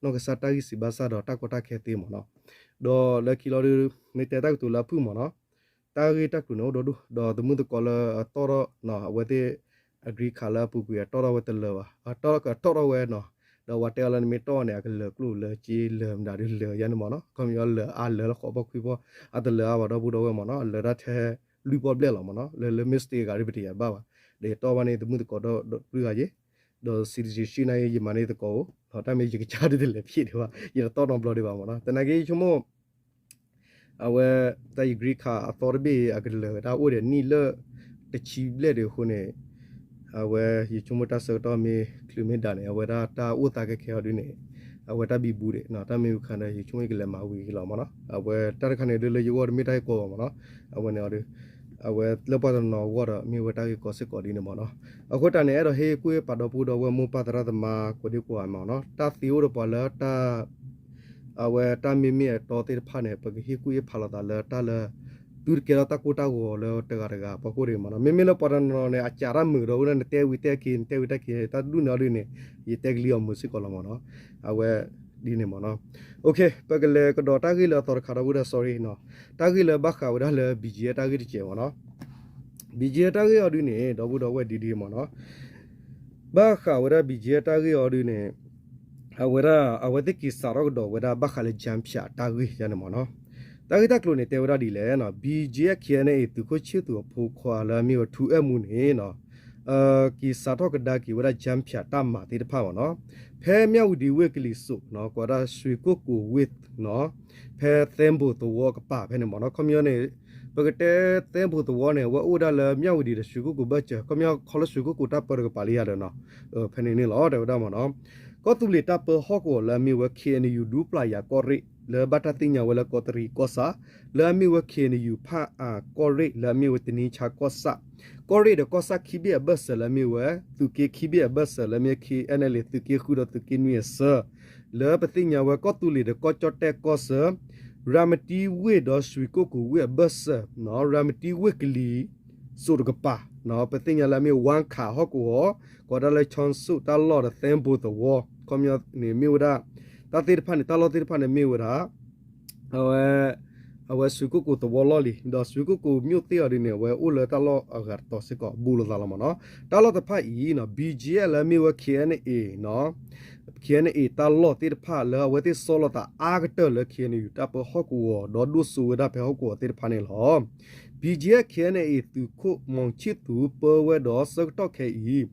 နီၢ်ကစၢ်တၢ်ဂံၢ်စံးဘၣ်ဆၣ်ဒီးတၢ်ကီတၢ်ခဲသ့မ့ၢ်နီၤ, ဒီးလၢခံလီၤဒု မ့ၢ်တဲတၢ်ကတိၤလၢအဖုၣ်မ့ၢ်နီၤ, တၢ်ဂ့ၢ်တၢ်ကျိၤန့ၣ်အိၣ်ဒီဒူၣ် ဒီးတမုၢ်တကိးလၢအတီၣ်ထီၣ် အဝဲသ့ၣ် အ green card လၢအပူၤကွံာ် အတီၣ်ထီၣ်ဝဲတလၢာ်ဘၣ်, အတီၣ်ထီၣ်ဝဲနီၤ, ဒီးပှၤတဲအီၤလၢနမ့ၢ်တီၣ်န့ၣ် အကလၢာ်ကျိၣ်လၢာ်စ့လၢာ်မတၤဒုလၢာ်ယါန့ၣ်မ့ၢ်နီၤ, ခီပညီလၢာ်အါလၢာ်လၢဃိးဖီခွံဖီ အတလၢာ်အါဘၣ် ဒီပုၢ်ဒီဝဲၢ်မ့ၢ်နီၤ, လၢာ်ဒၣ်ထဲလွံၢ်ပီၣ်ဘျဲၣ်လီၤမ့ၢ်နီၤ, လၢလၢ mistake အဂၤဒုပတယၤတဘၣ်ဘၣ်, ဒီးယတီၣ်ဘၣ်န့ၣ် တမုၢ်တကိးဒီးဒုဂၤယ့ၣ် ဒီး citizenship န့ၣ် ယမၤန့ၢ်သကိးဧိၤ, တၢ်မ့ၢ်ယကစၢ်ဒုတလဲၤဖံးဒံးဘၣ် ယတတီၣ်နီတဘျီဒံးဘၣ်မ့ၢ်နီၤ, သနာ်က့ယဆိကမိၣ် အဝဲ တၢ်ယ green card အသီတဘ့ၣ်အကလၢာ် တၢ်အိၣ်ဒီးနံၣ်လၢ တဆံဘျဲၣ်ဒံးအဃိန့ၣ်, အဝဲ ယဆိကမိၣ်တၢ်ဆၢကတီၢ်မ့ၢ်ချုးမ့ၢ်ဒၣ်န့ၣ် အဝဲဒၣ်တၢ်အိၣ်သးခဲခဲအီၤဒုန့ၣ်, အဝဲတၢ်ဘံဘူဒံး တၢ်မ့ၢ်ဝံခါဒီး ယဆိကမိၣ်ယကလဲၤမၤဝံၤက့ၤလီၤမ့ၢ်နီၤ, အဝဲတၢ်တခါန့ၣ်ဒုလၢယဂီၢ်တမ့ၢ်တၢ်ဟ့ၣ်ကီဘၣ်မ့ၢ်နီၤ, အဝဲန့ၣ်အီၤဒု အဝဲလၢပှၤတနီၤအဂီၢ်ဒီး မ့ၢ်ဝဲတၢ်ဂ့ၢ်ကီစ့ၢ်ကီးဒ်န့ၣ်မ့ၢ်နီၤ, အဃိတၢ်န့ၣ် အဲၣ်ဒိးဟ့ၣ်ကူၣ်ဟ့ၣ်ပာ်ဒီပုၢ်ဒီဝဲၢ်မိၢ်ပၢ်သရၣ်သမါ ကိးဒံကိးဂၤမ့ၢ်နီၤ, တၢ်သ့အိၣ်ဒီးပှၤလၢတၢ် အဝဲတၢ်မ့မ့ၢ်အတီသ့ၣ်တဖၣ်န့ၣ် ပကဟ့ၣ်ကူၣ်ဟ့ၣ်ဖးလိာ်သးလၢတၢ်လၢ သုတကဲထီၣ်တၢ်ကိၢ်တၢ်ဂီၤလၢတဂၤတဂၤအဖီခိၣ်ဒံးမ့ၢ်နီၤ, မ့မ့ၢ်လၢပှၤတနီၤနီၤန့ၣ် အစးတၢ်မုာ်ဒီး အိၣ်ဒၣ်နတဲဝံၤတဲက့ၤ နတဲဝံၤတဲက့ၤ တၢ်ဒူၣ်န့ၣ်အီၤဒုန့ၣ် ယတဲကလံၤအီၤမုာ်စ့ၢ်ကီးလီၤမ့ၢ်နီၤ, အဝဲဒ်န့ၣ်မ့ၢ်နီၤ, ပကလဲၤကဒီးတၢ်ဂ့ၢ်လၢအသီတခါဒီပုၢ်ဒီဝဲၢ် sorry နီၤ, တၢ်ဂ့ၢ်လၢဘၣ်ဃးဝဲဒၣ်လၢ BGF တၢ်ဂ့ၢ်တစဲးမ့ၢ်နီၤ, BGF တၢ်ဂ့ၢ်အီၤဒုန့ၣ် ဒီပုၢ်ဒီဝဲၢ်ဒ်ဒ်မ့ၢ်နီၤ, ဘၣ်ဃးဝဲဒၣ် BGF တၢ်ဂ့ၢ်အီၤဒုန့ၣ် အဝဲဒၣ် အဝဲသ့ၣ်က့ၤစးထီၣ်ကဒီးဝဲဒၣ်ဘၣ်ဃးလၢ ကၠၢဖၠး တၢ်ဂ့ၢ်ယါန့ၣ်မ့ၢ်နီၤ, တၢ်ဂ့ၢ်တၢ်ကျိၤန့ၣ် တဲဝဲဒၣ်ဒ်လဲၣ်နီၤ, BGF KNA သုးခိၣ်ဆ့ၣ်သူးအဖိခွါလၢအမ့ၢ်ဝဲ ထူအဲၣ်မူန့ၣ်နီၤ, က့ၤစးထီၣ်ကဒါက့ၤဝဲဒၣ် ကၠၢဖၠး တၢ်မၤသ့ၣ်တဖၣ်မ့ၢ်နီၤ, ဖဲမၠၣ်ဝတံၤဝ့ၢ်ကလံၤစိးနီၤ ကိးဝဲဒၣ် ရွှေကုက္ကိုဝ့ၢ်နီၤ, ဖဲသဲဘိသဝီကပၤဖဲန့ၣ်မ့ၢ်နီၤ, ခီပညီန့ၣ် ပကတဲ သဲဘိသဝီန့ၣ် အဝဲအိၣ်ဒၣ်လၢမၠၣ်ဝတံၤဒီး ရွှေကုက္ကို ဘၢၣ်စၢၤ ခီပညီခီလၢ ရွှေကုက္ကို တၢ်ပၢတကပၤလံယါဒီးနီၤ, ဖဲန့ၣ်န့ၣ်လီၤ တဲဝဲဒၣ်မ့ၢ်နီၤ, ကီၢ်သူလ့ၤတၢ်ပၢဟီၣ်ကဝီၤလၢအမ့ၢ်ဝဲ KNU ဒူပျၢ်ယၤကီၢ်ရ့ၣ် လၢဘၣ်တၢ်သ့ၣ်ညါဝဲလၢကီးတရံးကီၢ်ဆၣ် လၢအမ့ၢ်ဝဲ KNU ဖၣ်အၣ်ကီၢ်ရ့ၣ် လၢအမ့ၢ်ဝဲတနံဆါကီၢ်ဆၣ်, ကီၢ်ရ့ၣ်ဒီးကီၢ်ဆၣ်ခံဘ့ၣ်အဘၢၣ်စၢၤလၢအမ့ၢ်ဝဲ သုးက့ခံဘ့ၣ်အဘၢၣ်စၢၤ လၢအမ့ၢ် KNLA သုးက့ဃုဒီးသုးက့နွံအဆၢ လၢပသ့ၣ်ညါဝဲကီၢ်သူလ့ၤဒီးကီၢ်ကၠီၣ်တဲၣ်ကီၢ်ဆၢ ရၤမတံဝ့ၢ်ဒီး ရွှေကုက္ကိုဝ့ၢ်အဘၢၣ်စၢၤ, ရၤမတံဝ့ၢ်ကလံၤစိးတကပၤ, ပသ့ၣ်ညါလၢအမ့ၢ်ဝါခးဟီၣ်ကဝီၤ, ကိးဒၣ်လၢ ချွန်းစု တၢ်လီၢ်ဒီး သဲဘိသဝီ, ခီပညီန့ၣ်မ့ၢ်ဝဲဒၣ် တၢ်သ့ၣ်တဖၣ်န့ၣ် တၢ်လီၢ်သ့ၣ်တဖၣ်န့ၣ်မ့ၢ်ဝဲဒၣ် အဝဲ အဝဲ ရွှေကုက္ကိုသဝီလီၢ်လံၤ, ဒီး ရွှေကုက္ကို မြို့သစ် အီၤဒ်န့ၣ် အဝဲအိၣ်လၢတၢ်လီၢ်အဂၤတတီၤစ့ၢ်ကီး ဘူးလိာ်သးလီၤမ့ၢ်နီၤ, တၢ်လီၢ်တဖၣ်အံၤနီၤ BGF လၢအမ့ၢ်ဝဲ KNA နီၤ KNA တၢ်လီၢ်သ့ၣ်တဖၣ်လၢအဝဲသ့ၣ်ဆီလီၤသးအါကတၢၢ်လၢ KNU တၢ်ပၢဟီၣ်ကဝီၤ ဒီးဒိၣ်စိဝဲဒၣ်ဖဲဟီၣ်ကဝီၤသ့ၣ်တဖၣ်န့ၣ်လီၤ. BGF KNA သုးခိၣ် မောင်ချစ်သူ ပၢဝဲဒီးဆၢကတီၢ်ခဲအံၤ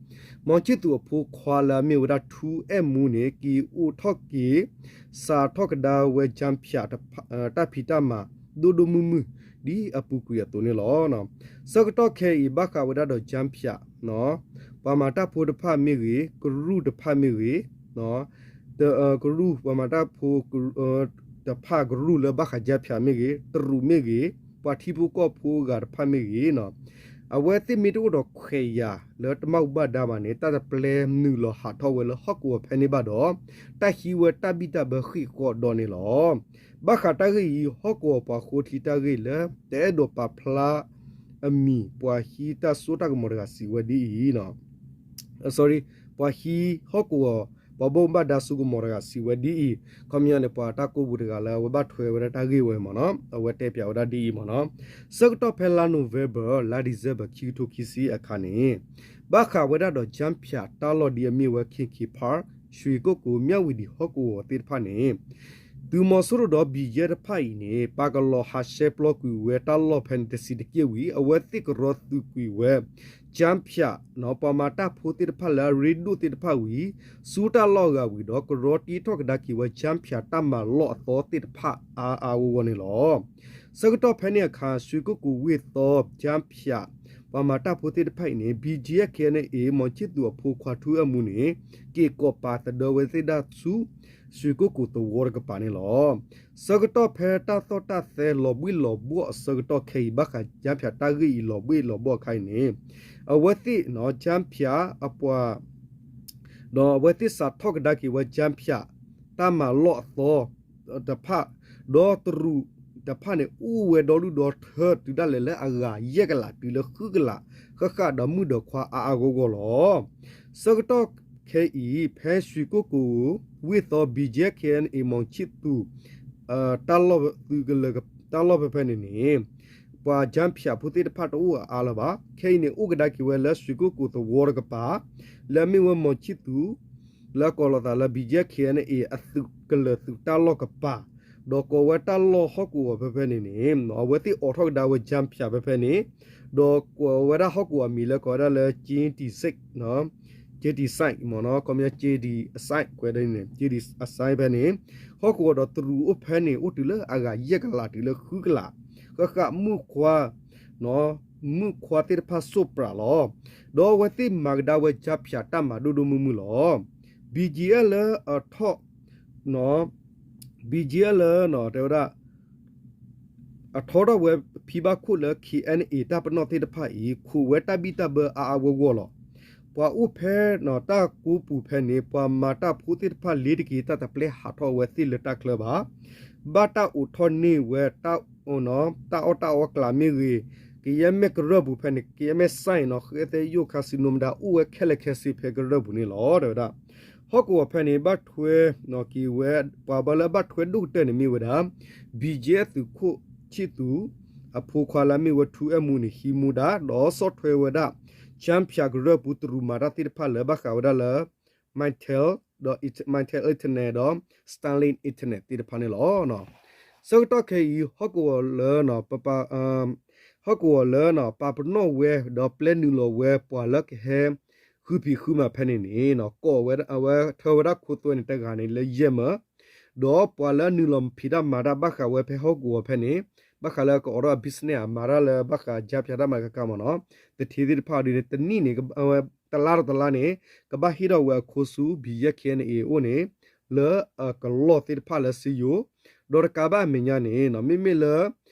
မောင်ချစ်သူ အဖိခွါလၢအမ့ၢ်ဝဲဒၣ် ထူအဲၣ်မူန့ၣ် က့ၤအိးထီၣ်က့ၤ စးထီၣ်ကဒါဝဲ ကၠၢဖၠး တၢ်ဖံးတၢ်မၤ ဒိၣ်ဒိၣ်မုၢ်မုၢ် ဒ်အပူၤကွံာ်အသိးန့ၣ်လီၤ. ဆၢကတီၢ်ခဲအံၤ ဘၣ်ဃးဝဲဒၣ်ဒီး ကၠၢဖၠး ပှၤမၤတၢ်ဖိတဖၣ်မ့ၢ်ဂ့ၤ, ကရူၢ်တဖၣ်မ့ၢ်ဂ့ၤ, ကရူၢ် ပှၤမၤတၢ်ဖိတဖၣ်ကရူၢ်လၢဘၣ်ဃး ကၠၢဖၠး မ့ၢ်ဂ့ၤ, တရူးမ့ၢ်ဂ့ၤ, ပှၤထံဖိကီၢ်ဖိအဂၤတဖၣ်မ့ၢ်ဂ့ၤနီၤ, အဝဲသ့ၣ်မ့ၢ်တအိၣ်ဒီးခွဲးယာ်လၢတၢ်မၤဘူၣ်ဘၣ်ဒါဘၣ်န့ၣ် တၢ်တပျဲနုာ်လီၤဟးထီၣ်ဝဲလၢဟီၣ်ကဝီၤဖဲန့ၣ်ဘၣ်ဒီး တၢ်ဟံးဝဲတၢ်ဘံၣ်တၢ်ဘၢဃံးဃီဒီးန့ၣ်လီၤ. ဘၣ်ဃးတၢ်ဂ့ၢ်အံၤ ဟီၣ်ကဝီၤပှၤဃိထံတၢ်ဂ့ၢ်လၢတအဲၣ်ဒိးပာ်ဖျါအမံၤ ပှၤဟံးတၢ်စိတၢ်ကမီၤတဂၤစံးဝဲဒ်အံၤ sorry ပှၤဟံးဟီၣ်ကဝီၤ ပှၤဘိၣ်ဘၣ်ဒါစိကမီၤတဂၤစံးဝဲဒ်အံၤ, ခီပညီန့ၣ် ပှၤတၢ်ကိးပူၤတဂၤလၢအဝဲဘၣ်ထွဲဝဲဒၣ်တၢ်ဂ့ၢ်ဝဲမ့ၢ်နီၤ, အဝဲတဲပၠးဝဲဒၣ်ဒ်အံၤမ့ၢ်နီၤ, ဆၢကတီၢ်ဖဲလါ November လါ December ခံကထိခံဆံအခါန့ၣ် ဘၣ်ဃးဝဲဒၣ်ဒီး ကၠၢဖၠးတၢ်လီၢ်ဒ်အမ့ၢ်ဝဲ ခ့ၣ်ခ့ၣ်ဖါ, ရွှေကုက္ကို, မြဝတီ ဟီၣ်ကဝီၤသ့ၣ်တဖၣ်န့ၣ် သုးမီၤစိရိၤဒီး ဘံၣ်ယဲၢ်တဖၣ်အံၤန့ၣ် ပာ်ကလီၤဟးရှဲပျီကွံာ်ဝဲတၢ်လီၢ်ဖဲန့ၣ်တဆံးတက့ၢ်ဝံၤ အဝဲသ့ၣ်ကရီသုးကွံာ်ဝဲ ကၠၢဖၠး ပှၤမၤတၢ်ဖိသ့ၣ်တဖၣ်လၢအရ့ဒိၣ်သ့ၣ်တဖၣ်ဝံၤ ဆူတၢ်လီၢ်အဂၤဝံၤဒီး ကရီတ့ထီၣ်ကဒါက့ၤဝဲ ကၠၢဖၠးတၢ်မၤလီၢ်အသီသ့ၣ်တဖၣ်အါအါဂီၢ်ဂီၢ်န့ၣ်လီၤ. ဆၢကတီၢ်ဖဲန့ၣ်အခါ ရွှေကုက္ကို ဝ့ၢ်သီ ကၠၢဖၠး ပှၤမၤတၢ်ဖိသ့ၣ်တဖၣ်အံၤန့ၣ် ဘံၣ်ကၠံၣ်အဲၣ် ခ့ၣ်အဲၣ်အဲၣ် မီၤခၠံၣ်သူၤအဖိခွါ ထူအဲၣ်မူန့ၣ် က့ၤကိးပာ်သဒၢဝဲသ့ၣ်ဒၣ်ဆူ ရွှေကုက္ကို သဝီတကပၤန့ၣ်လီၤ. ဆၢကတီၢ်ဖဲတၢ်သီၣ်တၢ်သဲလီၤဘှံးလီၤဘှီၣ်အဆၢကတီၢ်ခဲအံၤ ဘၣ်ဃးကၠၢဖၠးတၢ်ဂ့ၢ်အံၤလီၤဘှံးလီၤဘှီၣ်အခါအံၤန့ၣ် အဝဲသ့ၣ် ကၠၢဖၠးအပှၤ ဒီးအဝဲသ့ၣ်စးထီၣ်ကဒါက့ၤဝဲ ကၠၢဖၠး တၢ်မၤလီၢ်အသီတဖၣ် ဒီးတရူးတဖၣ်န့ၣ် အိၣ်ဝဲဒီဒူၣ်ဒီထၢ တုၤဒၣ်လဲာ်လၢအဂၤယဲၢ်ကလးတုၤလၢဃုကလး ဃၣ်ဃၣ်ဒီးမုၣ်ဒီးခွါအါအါဂီၢ်ဂီၢ်လီၤ. ဆၢကတီၢ်ခဲအံၤ ဖဲရွှေကုက္ကို ဝ့ၢ်သီ ဘံၣ်ကၠံၣ်အဲၣ် ခ့ၣ်အဲၣ်အဲၣ် မီၤခၠံၣ်သူၤ တၢ်လီၢ်သုးကလၢၤ တၢ်လီၢ်ဖဲဖဲန့ၣ်န့ၣ် ပှၤကၠၢဖၠးဖိသ့ၣ်တဖၣ်တအိၣ်အါလၢၤဘၣ်. ခဲအံၤန့ၣ် အိၣ်ကဒါက့ၤဝဲလၢရွှေကုက္ကို သဝီတကပၤ လၢအမ့ၢ်ဝဲမီၤခၠံၣ်သူၤ လၢအကိးလီၤသးလၢ ဘံၣ်ကၠံၣ်အဲၣ် ခ့ၣ်အဲၣ်အဲၣ် အသုးကလၢၤသုးတၢ်လီၢ်ကပၤ ဒီးကိးဝဲတၢ်လီၢ်ဟီၣ်ကဝီၤဖဲဖဲန့ၣ်န့ၣ် အဝဲသ့ၣ်အိးထီၣ်ကဒါဝဲ ကၠၢဖၠး ဖဲဖဲန့ၣ် ဒီးကွဲးဝဲဒၣ်ဟီၣ်ကဝီၤအမံၤလၢကိးဝဲဒၣ်လၢ ကၠ့တံၤစဲး ကၠ့တံၤစဲး မ့ၢ်နီၤ ခီပညီ ကၠ့တံၤအစဲး ကွဲးဒ်န့ၣ် ကၠ့တံၤအစဲးဖဲန့ၣ် ဟီၣ်ကဝီၤဒီးတရူးအိၣ်ဖဲန့ၣ် အိၣ်တုၤလၢအဂၤယဲၢ်ကလးတုၤလၢဃုကလး ဃၣ်ဃၣ်မုၣ်ခွါ မုၣ်ခွါသ့ၣ်တဖၣ်စိးပြးလီၤ. ဒီးအဝဲသ့ၣ်မၤကဒါဝဲ ကၠၢဖၠး တၢ်မၤဒိၣ်ဒိၣ်မုၢ်မုၢ်လီၤ. ဘံၣ်ကၠံၣ်အဲၣ် လၢအထီၣ် ဘံၣ်ကၠံၣ်အဲၣ် လၢ တဲဝဲဒၣ် အထီထီၣ်ဝဲဖံဘၣ်ခိၣ်လၢ ခ့ၣ်အဲၣ်အဲၣ် တၢ်ပနီၣ်သ့ၣ်တဖၣ်အံၤ ခိးဝဲတၢ်ဘံၣ်တၢ်ဘၢအါအါဂီၢ်ဂီၢ်လီၤ. ပှၤအိၣ်ဖဲတၢ်ကိးပူၤဖဲန့ၣ် ပှၤမၤတၢ်ဖိသ့ၣ်တဖၣ်လ့ၤတက့ၤ တၢ်တပျဲဟးထီၣ်ဝဲသ့ၣ်လၢတၢ်ချၢဘၣ်. ဘၣ်တၢ်အိးထီၣ်န့ၢ်ဝဲ တၢ်အီၣ်တၢ်အီကျးမ့ၢ်ဂ့ၤ, ကယဲၢ်မဲာ်ကရၢၢ်ပူၤဖဲန့ၣ် ကယဲၢ်မဲာ်စဲၣ်နီၤ ဃဲသဲယိၣ် casino မတၤ အိၣ်ဝဲခဲလၢာ်ခဲဆ့ဖဲကရၢၢ်ပူၤန့ၣ်လီၤ တဲဝဲဒၣ်. ဟီၣ်ကဝီၤဖဲန့ၣ် ဘၣ်ထွဲက့ၤဝဲ ပှၤဘၣ်လၢအဘၣ်ထွဲဒိၣ်ကတၢၢ်န့ၣ်မ့ၢ်ဝဲဒၣ် ဘံၣ်ကၠံၣ်အဲၣ် သုးခိၣ်ခၠံၣ်သူၤ အဖိခွါလၢအမ့ၢ်ဝဲ ထူအဲၣ်မူန့ၣ် ဟံးမူဒါ ဒီးဆီၣ်ထွဲဝဲဒၣ် ကၠၢဖၠးကရၢၢ်ပူၤတရူးမၤတၢ်သ့ၣ်တဖၣ်လၢဘၣ်ဃးဝဲဒၣ်လၢ Mytel ဒီး Mytel Internet ဒီး Starlink Internet သ့ၣ်တဖၣ်န့ၣ်လီၤ. ဆၢကတီၢ်ခဲအံၤ ဟီၣ်ကဝီၤလၢ ဟီၣ်ကဝီၤလၢ ပာ်ပနီၣ်ဝဲ ဒီးပျဲနုာ်လီၤဝဲ ပှၤလၢကဟဲ ဃုဖံးဃုမၤဖဲန့ၣ်န့ၣ် ကိးဝဲ အဝဲထၢဝဲဒၣ်ခိသွဲန့ၣ်တဂၤန့ၣ်လၢယဲၢ်မၢ, ဒီးပှၤလၢနုာ်လီၤဖံးတၢ်မၤတၢ်ဘၣ်ဃးဝဲဖဲဟီၣ်ကဝီၤဖဲန့ၣ် ဘၣ်ဃးလၢကအိးထီၣ် business အမၤတၢ်လၢဘၣ်ဃး ကၠၢဖၠးတၢ်မၤကကါမ့ၢ်နီၤ သူဌေးသ့ၣ်တဖၣ်ဒ်န့ၣ် တနံၣ်န့ၣ် တလါဒီးတလါန့ၣ် ကဘၣ်ဟ့ၣ်ထီၣ်ဝဲအခိဆူ ဘံၣ်ကၠံၣ်အဲၣ် ခ့ၣ်အဲၣ်အဲၣ် အအိၣ်န့ၣ် လၢအကလီၢ်သ့ၣ်တဖၣ်လၢစ့ယိၤ, ဒီးတကးဘၣ်အမဲာ်ညါန့ၣ် မ့မ့ၢ်လၢ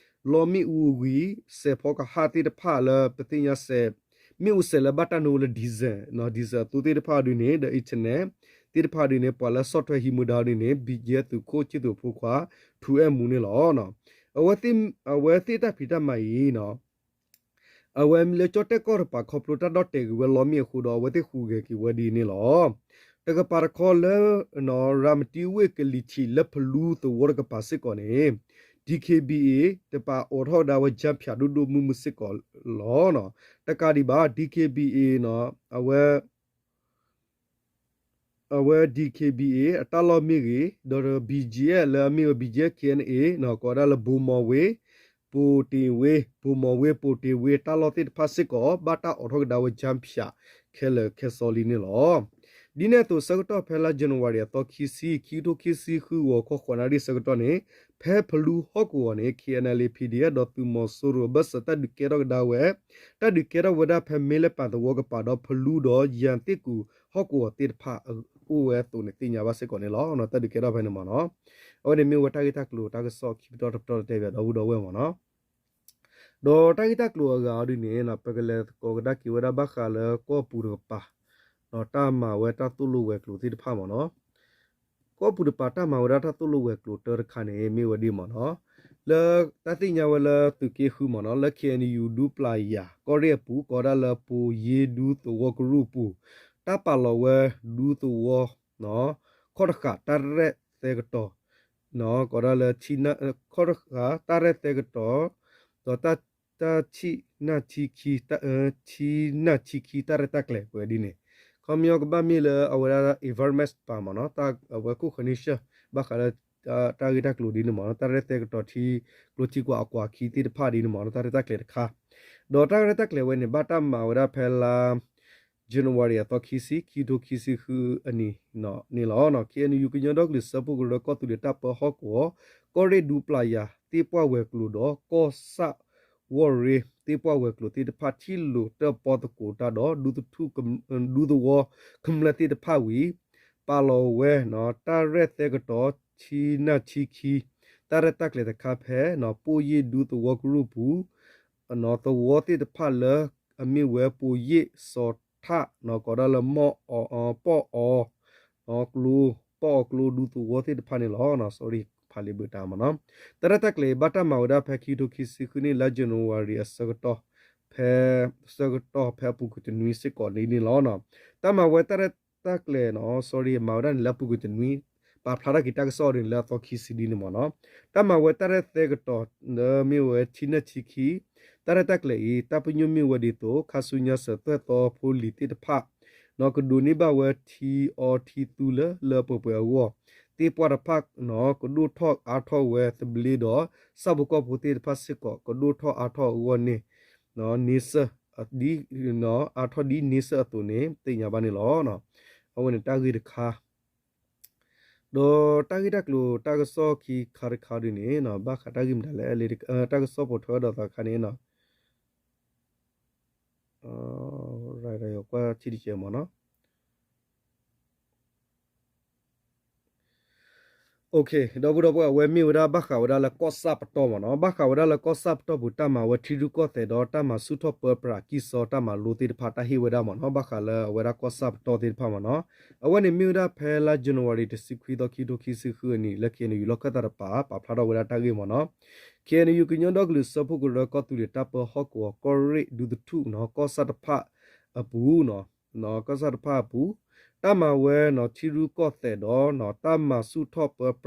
လီမ့ၣ်အူအဂံၢ် စဲးဖီကဟၣ်သ့ၣ်တဖၣ်လၢပသ့ၣ်ညါစဲး မ့ၣ်အူစဲးလၢဘၣ်တၢ်နုာ်လၢ diesel, diesel အသိသ့ၣ်တဖၣ်ဒ်န့ၣ် ဒီး internet သ့ၣ်တဖၣ်ဒ်န့ၣ် ပှၤလၢဆီၣ်ထွဲဟံးမူဒါဒ်န့ၣ် ဘံၣ်ကၠံၣ်အဲၣ် သုးခိၣ်ခၠံၣ်သူၤအဖိခွါ ထူအဲၣ်မူန့ၣ်လီၤ. အဝဲသ့ၣ်တၢ်ဖံးတၢ်မၤအံၤ အဝဲမ့ၢ်လၢကၠီၣ်တဲၣ်ကီၢ်တပၤ ခီဖျိတၢ်ဒီၣ်တဲာ်ကွံာ်ဝဲလီမ့ၣ်အဃိဒီး အဝဲသ့ၣ်ဟူးဂဲၤက့ၤဝဲဒ်န့ၣ်လီၤ. တကပၤတခီလၢ ရၤမတံဝ့ၢ်ကလံၤထံးလၢဖလူသဝီတကပၤစ့ၢ်ကီးန့ၣ် DKBA တပၤအိးထီၣ်ကဒါဝဲ ကၠၢဖၠး ဒိၣ်ဒိၣ်မုၢ်မုၢ်စ့ၢ်ကီးလီၤ. တကးဒံးဘၣ် DKBA အဝဲ အဝဲ DKBA အတၢ်လီၢ်မ့ၢ်ဂ့ၤ, ဒီး BGF လၢအမ့ၢ်ဝဲ BGF KNA ကိးဝဲဒၣ်လၢ ဘိမီၤဝ့, ပိၣ်တ့ၢ်ဝ့, ဘိမီၤဝ့, ပိၣ်တ့ၢ်ဝ့ တၢ်လီၢ်သ့ၣ်တဖၣ်စ့ၢ်ကီး ဘၣ်တၢ်အိးထီၣ်ကဒါဝဲ ကၠၢဖၠး ခဲလၢာ်ခဲဆ့လံန့ၣ်လီၤ. ဒ်န့ၣ်အသိး ဆၢကတီၢ်ဖဲလါ January အသီခံဆံ, ခံကထိခံဆံဃု ဂီၤခီဃိးနၣ်ရံၣ်ဆၢကတီၢ်န့ၣ် ဖဲဖလူဟီၣ်ကဝီၤန့ၣ် KNLA PDF ဒီးသုးမီၤစိရိၤအဘၢၣ်စၢၤတၢ်ဒုးကဲထီၣ်ကဒါဝဲ, တၢ်ဒုးကဲထီၣ်ဝဲဒၣ်ဖဲမ့လပၣ်သဝီကပၤဒီး ဖလူဒီးယၤသ့ၣ်ကူၣ်ဟီၣ်ကဝီၤသ့ၣ်တဖၣ် အိၣ်ဝဲအသိးန့ၣ် သ့ၣ်ညါဘၣ်စ့ၢ်ကီးန့ၣ်လီၤ. တၢ်ဒုးကဲထီၣ်ဖဲန့ၣ်မ့ၢ်နီၤ. အဝဲန့ၣ်မ့ၢ်ဝဲတၢ်ဂ့ၢ်တၢ်ကျိၤတၢ်ကစီၣ်ခံပတီၢ်တပတီၢ်တဲဘၣ်ဒီပုၢ်ဒီဝဲၢ်မ့ၢ်နီၤ. ဒီးတၢ်ဂ့ၢ်တၢ်ကျိၤအဂၤအီၤဒ်န့ၣ် ပကလဲၤသကိးကဒါက့ၤဝဲဒၣ်ဘၣ်ဃးလၢကီၢ်ပူၤတကပၤ တၢ်မၤဝဲတၢ်သိၣ်လိဝဲၤကျိၤသ့ၣ်တဖၣ်မ့ၢ်နီၤ. ကီၢ်ပူၤတကပၤတၢ်မၤဝဲဒၣ်တၢ်သိၣ်လိဝဲၤကျိၤတၢတခါန့ၣ် မ့ၢ်ဝဲဒ်မ့ၢ်နီၤ. လၢတၢ်သ့ၣ်ညါဝဲလၢသုးက့ဃုမ့ၢ်နီၤ လၢ ခ့ၣ်အဲၣ်ယူၣ် ဒူပျၢ်ယၤ ကီၢ်ရ့ၣ်အပူၤ ကိးဒၣ်လၢပှိၤယ့ဒူသဝီကရူၢ်အပူၤ တၢ်ပာ်လီၤဝဲဒူသဝီ ခီၣ်တဃာ်တၢ်ရဲၣ်သဲကတီၤ ကိးဒၣ်လၢ ခီၣ်တဃာ်တၢ်ရဲၣ်သဲကတီၤ ဒီးတၢ် တၢ်ဆံးနၢ်ဆံးခံ ဆံးနၢ်ဆံးခံတၢ်ရဲၣ်တၢ်ကျဲၤဝဲဒ်န့ၣ် ခီပညီကဘၣ်မ့ၢ်လၢအဝဲဒၣ် environment တကပၤမ့ၢ်နီၤ အဝဲခိၣ်ဃၢၤန့ၢ်ဆၢၣ် ဘၣ်ဃးလၢ တၢ်ဂ့ၢ်တၢ်ကျိၤဒ်န့ၣ်မ့ၢ်နီၤ တၢ်ရဲၣ်သဲကတီၤထံ ကျိထံကွၢ်အကွၢ်ခံသ့ၣ်တဖၣ်ဒ်န့ၣ်မ့ၢ်နီၤ တၢ်ရဲၣ်တၢ်ကျဲၤတခါ ဒီးတၢ်ရဲၣ်တၢ်ကျဲၤဝဲန့ၣ် ဘၣ်တၢ်မၤဝဲဒၣ်ဖဲလါ January အသီခံဆံ ခံထိခံဆံဃုအနံၤန့ၣ်လီၤ. ခ့ၣ်အဲၣ်ယူၣ် ကညီဒီကလုာ်စၢဖှိၣ်ကရၢကီၢ်သူလ့ၤတၢ်ပၢဟီၣ်ကဝီၤ ကီၢ်ရ့ၣ်ဒူပျၢ်ယၤ သ့ၣ်ပှၢ်ဝဲၤကျိၤဒီး ကီၢ်ဆၣ်ဝီၢ်ရ့ သ့ၣ်ပှၢ်ဝဲၤကျိၤသ့ၣ်တဖၣ် ထံၣ်လိာ်တၢၣ်ပီသကိးတၢ်ဒီး ဒူသထူၣ် ဒူသဝီကမျၢၢ်သ့ၣ်တဖၣ်ဝံၤ ပာ်လီၤဝဲ တၢ်ရဲၣ်သဲကတီၤ ဆံးနၢ်ဆံးခံ တၢ်ရဲၣ်တၢ်ကျဲၤတခါဖဲ ပှိၤယ့ၣ်ဒူသဝီကရူၢ်ပူၤ သဝီသ့ၣ်တဖၣ်လၢ အမ့ၢ်ဝဲပှိၤယ့ၣ်စီၤထၣ် ကိးဒၣ်လၢ ပီၣ်အီၤ ပီၣ်အီၤကျိ ဒူသဝီသ့ၣ်တဖၣ်န့ၣ်လီၤ. sorry ဖးလံာ်ဘၢတၢ်မ့ၢ်နီၤ တၢ်ရဲၣ်တၢ်ကျဲၤအံၤ ဘၣ်တၢ်မၤဝဲဒၣ်ဖဲခံကထိခံဆံဃုနံၣ် လါ January အဆၢကတီၢ် ဖဲ ဆၢကတီၢ်ဖဲအပူၤကွံာ်တနွံစ့ၢ်ကီးလံန့ၣ်လီၤ. တၢ်မၤဝဲတၢ်ရဲၣ်တၢ်ကျဲၤနီၤ sorry မၤဝဲဒၣ်န့ၣ်လၢအပူၤကွံာ်တနွံ ပာ်ဖျါထီၣ်က့ၤတၢ်ကစီၣ်အီၤဒ်န့ၣ်လၢအသီခံဆံဒ်န့ၣ်မ့ၢ်နီၤ တၢ်မၤဝဲတၢ်ရဲၣ်သဲကတီၤလၢမ့ၢ်ဝဲထံနၢၣ်ထံခံ တၢ်ရဲၣ်တၢ်ကျဲၤအံၤ တၢ်ပညိၣ်မ့ၢ်ဝဲဒ်သိး ခါဆူညါစၢၤသွဲၣ်သီဖိလံၤသ့ၣ်တဖၣ် နီၤ ကဒိးန့ၢ်ဘၣ်ဝဲထံအီထံသူလၢလၢပှဲၤပှဲၤအဂီၢ် သ့ၣ်ပှၢ်တဖၣ်နီၤ ကဒိၣ်ထီၣ်အါထီၣ်ဝဲသဘျ့ဒီး ဆၣ်ဖိကီၢ်ဖိသ့ၣ်တဖၣ်စ့ၢ်ကီး ကဒိၣ်ထီၣ်အါထီၣ်အဂီၢ်န့ၣ် န့ဆၢၣ် အါထီၣ်ဒ်န့ဆၢၣ်အသိးန့ၣ် သ့ၣ်ညါဘၣ်န့ၣ်လီၤ. အဝဲန့ၣ်တၢ်ဂ့ၢ်တခါ ဒီးတၢ်ဂ့ၢ်တၢ်ကျိၤတၢ်ကစီၣ်ခံခါတခါဒ်န့ၣ် ဘၣ်ဃးတၢ်ဂ့ၢ်မတၤလဲၣ် တၢ်ကစီၣ်ပိာ်ထွဲဒီးသးခါန့ၣ် ကွၢ်ထံၣ်တကဲမ့ၢ်နီၤ ဒီပုၢ်ဒီဝဲၢ် အဝဲမ့ၢ်ဝဲဒၣ်ဘၣ်ဃးဝဲဒၣ်လၢကီၢ်စဲၣ်ပတီၢ်မ့ၢ်နီၤ ဘၣ်ဃးဝဲဒၣ်လၢကီၢ်စဲၣ်ပတီၢ်ပူၤ တၢ်မၤဝဲထံရူၢ်ကီၢ်သဲးဒီးတၢ်မၤဆူၣ်ထီၣ်ပၢပြးကံၢ်စီတၢ်မၤလိသ့ၣ်တဖၣ် တၢ်ဟ့ၣ်ဝဲဒၣ်မ့ၢ်နီၤ ဘၣ်ဃးလၢအဝဲဒၣ်ကီၢ်စဲၣ်ပတီၢ်သ့ၣ်တဖၣ်မ့ၢ်နီၤ အဝဲန့ၣ်မ့ၢ်ဝဲဒၣ်ဖဲလါ January တဆံခွံသီ ခံထိခံဆံဃုအနံၤ လၢ ခ့ၣ်အဲၣ်ယူၣ် လီၢ်ခၢၣ်သးတပၤ ပာ်ဖျါထီၣ်ဝဲဒၣ်တၢ်ဂ့ၢ်မ့ၢ်နီၤ ခ့ၣ်အဲၣ်ယူၣ် ကညီဒီကလုာ်စၢဖှိၣ်ကရၢကီၢ်သူလ့ၤတၢ်ပၢဟီၣ်ကဝီၤ ကီၢ်ရ့ၣ်ဒူသထူၣ်နီၤ ကီၢ်ဆၣ်တဖၣ်အပူၤ ကီၢ်ဆၣ်တဖၣ်အပူၤ တၢ်မၤဝဲနီၤ ထံရူၢ်ကီၢ်သဲးဒီး တၢ်မၤဆူၣ်ထီၣ်ပၢပြးကံၢ်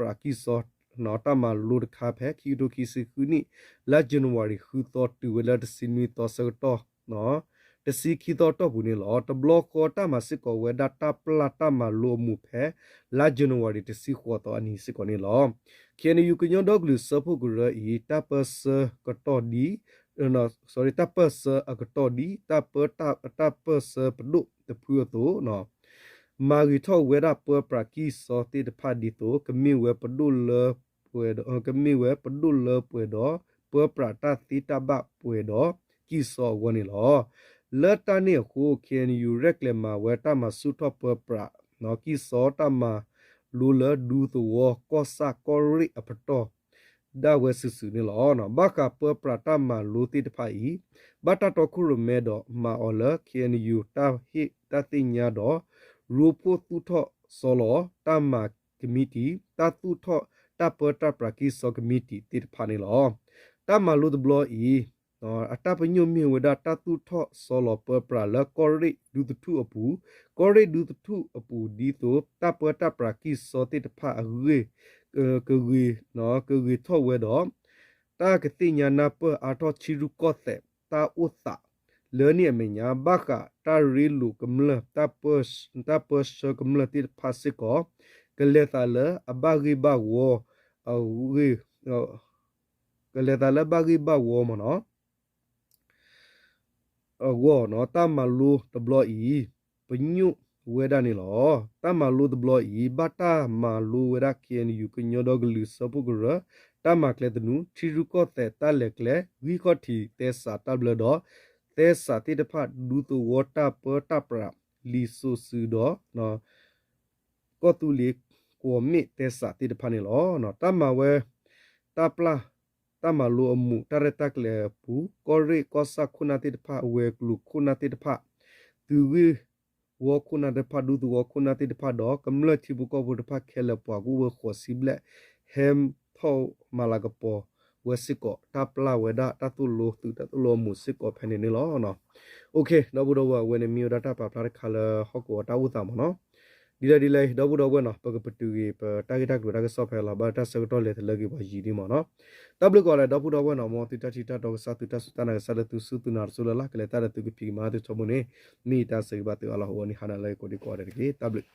စီ တၢ်မၤလိတခါဖဲ ခံကထိခံဆံဃုနံၣ် လါ January ဃုသီ တုၤဝဲလၢတဆံနွံသီဆၢကတီၢ် တဆံခံသီအတီၢ်ပူၤန့ၣ်လီၤ. တဘျီဃီတၢ်မၤစ့ၢ်ကီးဝဲဒၣ်တၢ်ပျၢ်တၢ်မၤလိအမူးဖဲ လါ January တဆံဃိးသီအနံၤစ့ၢ်ကီးန့ၣ်လီၤ. ခ့ၣ်အဲၣ်ယူၣ် ကညီဒီကလုာ်စၢဖှိၣ်ကရၢအံၤ တၢ်ပၢၢ်ဆၢကတီၢ်ဒ် တၢ်ပၢၢ်ဆၢအကတီၢ်ဒ် တၢ်ပၢၢ်ဆၢအကတီၢ်ဒ်တၢ်ပၢၢ်ဆၢပဒိၣ်တဖုအသိး မၤဂ့ၤထီၣ်ဝဲဒၣ်ပၢပြးကံၢ်စီသ့ၣ်တဖၣ်ဒ်သိး ကမ့ၢ်ဝဲပဒိၣ်လၢပှဲၤဒီး ကမ့ၢ်ဝဲပဒိၣ်လၢပှဲၤဒီး ပၢပြးတၢ်သ့တၢ်ဘၣ်ပှဲၤဒီး ကံၢ်စီအဂီၢ်န့ၣ်လီၤ. လၢတၢ်န့ၣ်အဃိ ခ့ၣ်အဲၣ်ယူၣ် ရဲၣ်ကျဲၤမၤဝဲတၢ်မၤဆူၣ်ထီၣ်ပၢပြး ကံၢ်စီတၢ်မၤလိလၢဒူသဝီ ကီၢ်ဆၣ်ကီၢ်ရ့ၣ်အပတီၢ် ဒၣ်ဝဲစုာ်စုာ်န့ၣ်လီၤ. ဘၣ်ဃးပၢပြးတၢ်မၤလိသ့ၣ်တဖၣ်အံၤ ဘၣ်တၢ်တီခိၣ်ရိၣ်မဲဒီးမၤအီၤလၢ ခ့ၣ်အဲၣ်ယူၣ် တၢ်ဟ့ၣ်တၢ်သ့ၣ်ညါဒီး ရိဖှိၣ်သူၣ်ထီၣ်စီလီၤ တၢ်မၤကမံးတံာ် တၢ်သူၣ်ထီၣ်တၢ်ပၢတၢ်ပြးကံၢ်စီကမံးတံာ်သ့ၣ်တဖၣ်န့ၣ်လီၤ. တၢ်မၤလိတဘျီအံၤ အတၢ်ပညိၣ်မ့ၢ်ဝဲဒၣ်တၢ်သူၣ်ထီၣ်စီလီၤပၢပြးလၢကီၢ်ရ့ၣ်ဒူသထူၣ်အပူၤ, ကီၢ်ရ့ၣ်ဒူသထူၣ်အပူၤဒ်သိး တၢ်ပၢတၢ်ပြးကံၢ်စီသ့ၣ်တဖၣ်အဂ့ၢ် ကဂ့ၤ ကဂ့ၤထီၣ်ဝဲဒီး တၢ်ကသ့ၣ်ညါနၢ်ပၢၢ်အါထီၣ်ထံရူၢ်ကီၢ်သဲးတၢ်အိၣ်သး လၢန့ၣ်အမဲာ်ညါ ဘၣ်ဃးတၢ်ရ့လိာ်ကမျၢၢ် တၢ်ပၢဆှၢကမျၢၢ်သ့ၣ်တဖၣ်စ့ၢ်ကီး ကလဲၤသးလၢအဘၣ်ဂ့ၢ်ဘၣ်ဝီ အဂ့ၢ် ကလဲၤသးလၢဘၣ်ဂ့ၢ်ဘၣ်ဝီမ့ၢ်နီၤ အဂီၢ်နီၤ တၢ်မၤလိတဘျီအံၤ ပညိၣ်ဝဲဒၣ်န့ၣ်လီၤ. တၢ်မၤလိတဘျီအံၤ ဘၣ်တၢ်မၤလိဝဲဒၣ် ခ့ၣ်အဲၣ်ယူၣ် ကညီဒီကလုာ်စၢဖှိၣ်ကရၢ တၢ်မၤကျဲသနူ ထံရူၢ်ကီၢ်သဲးတၢ်လဲၤကျဲ ဂံၢ်ခီၣ်ထံးသဲစးတၢ်ဘျၢဒီး သဲစးသ့ၣ်တဖၣ် ဒူသဝီတၢ်ပၢတၢ်ပြး လံာ်စိၤစုၤဒီး ကီၢ်သူလ့ၤကွီၢ်မ့ၣ်သဲစးသ့ၣ်တဖၣ်န့ၣ်လီၤ. တၢ်မၤဝဲ တၢ်ပျၢ် တၢ်မၤလိအမူး တၢ်ရဲၣ်တၢ်ကျဲၤအပူၤ ကီၢ်ရ့ၣ်ကီၢ်ဆၣ်ခိၣ်နၢ်သ့ၣ်တဖၣ် ဝဲၤကျိၤခိၣ်နၢ်သ့ၣ်တဖၣ် သုးဂ့ၢ်ဝီခိၣ်နၢ်သ့ၣ်တဖၣ် ဒူသဝီခိၣ်နၢ်သ့ၣ်တဖၣ်ဒီး ကမျၢၢ်ထံဖိကီၢ်ဖိတဖၣ်ခဲလၢာ် ပှၤကအိၣ်ဝဲဃိးဆံဘျဲၣ် ဟဲထီၣ်မၤလၤကပီၤဝဲစ့ၢ်ကီး တၢ်ပျၢ်ဝဲဒၣ်တၢ်သိၣ်လိသုးတၢ်သိၣ်လိအမူးစ့ၢ်ကီးဖဲန့ၣ်န့ၣ်လီၤ. အိၣ်ခ့ ဒီပုၢ်ဒီဝဲၢ် အဝဲန့ၣ်မ့ၢ်ဝဲဒၣ်တၢ်ပာ်ဖျါတခါလၢဟီၣ်ကဝီၤတၢ်အိၣ်သးမ့ၢ်နီၤ. ဒ်လဲၣ်ဒ်လဲၣ် ဒီပုၢ်ဒီဝဲၢ်နီၤ ပကပတုာ်က့ၤ ပတၢ်ဂ့ၢ်တၢ်ကျိၤတၢ်ကစီၣ်ဖဲလီၤ ဘၣ်တၢ်ဆၢကတီၢ်လဲၤတလၢက့ၤပှၤယံာ်ဒံးမ့ၢ်နီၤ. တၢ်ဘျုးကိးဂၤဒဲး ဒီပုၢ်ဒီဝဲၢ်နီၤ မ်သုတၢ်ထံၣ်တၢ်တီကစၢ် သုတၢ်စူၢ်တၢ်နာ်ကစၢ်လၢသုစူၢ်သုနာ်တစိၢ်လၢ်လၢ် ကလဲၤတၢ်ဒီးသုကဖံးကမၤသုထီဘိန့ၣ် မ့ၢ်ယတၢ်ဆၢဂ့ၤဘၣ်သုအါလီၤ အဝဲန့ၣ်ဟါနၤလၢကိးဒံကိးဂၤဒဲးတက့ၢ် တၢ်ဘျုး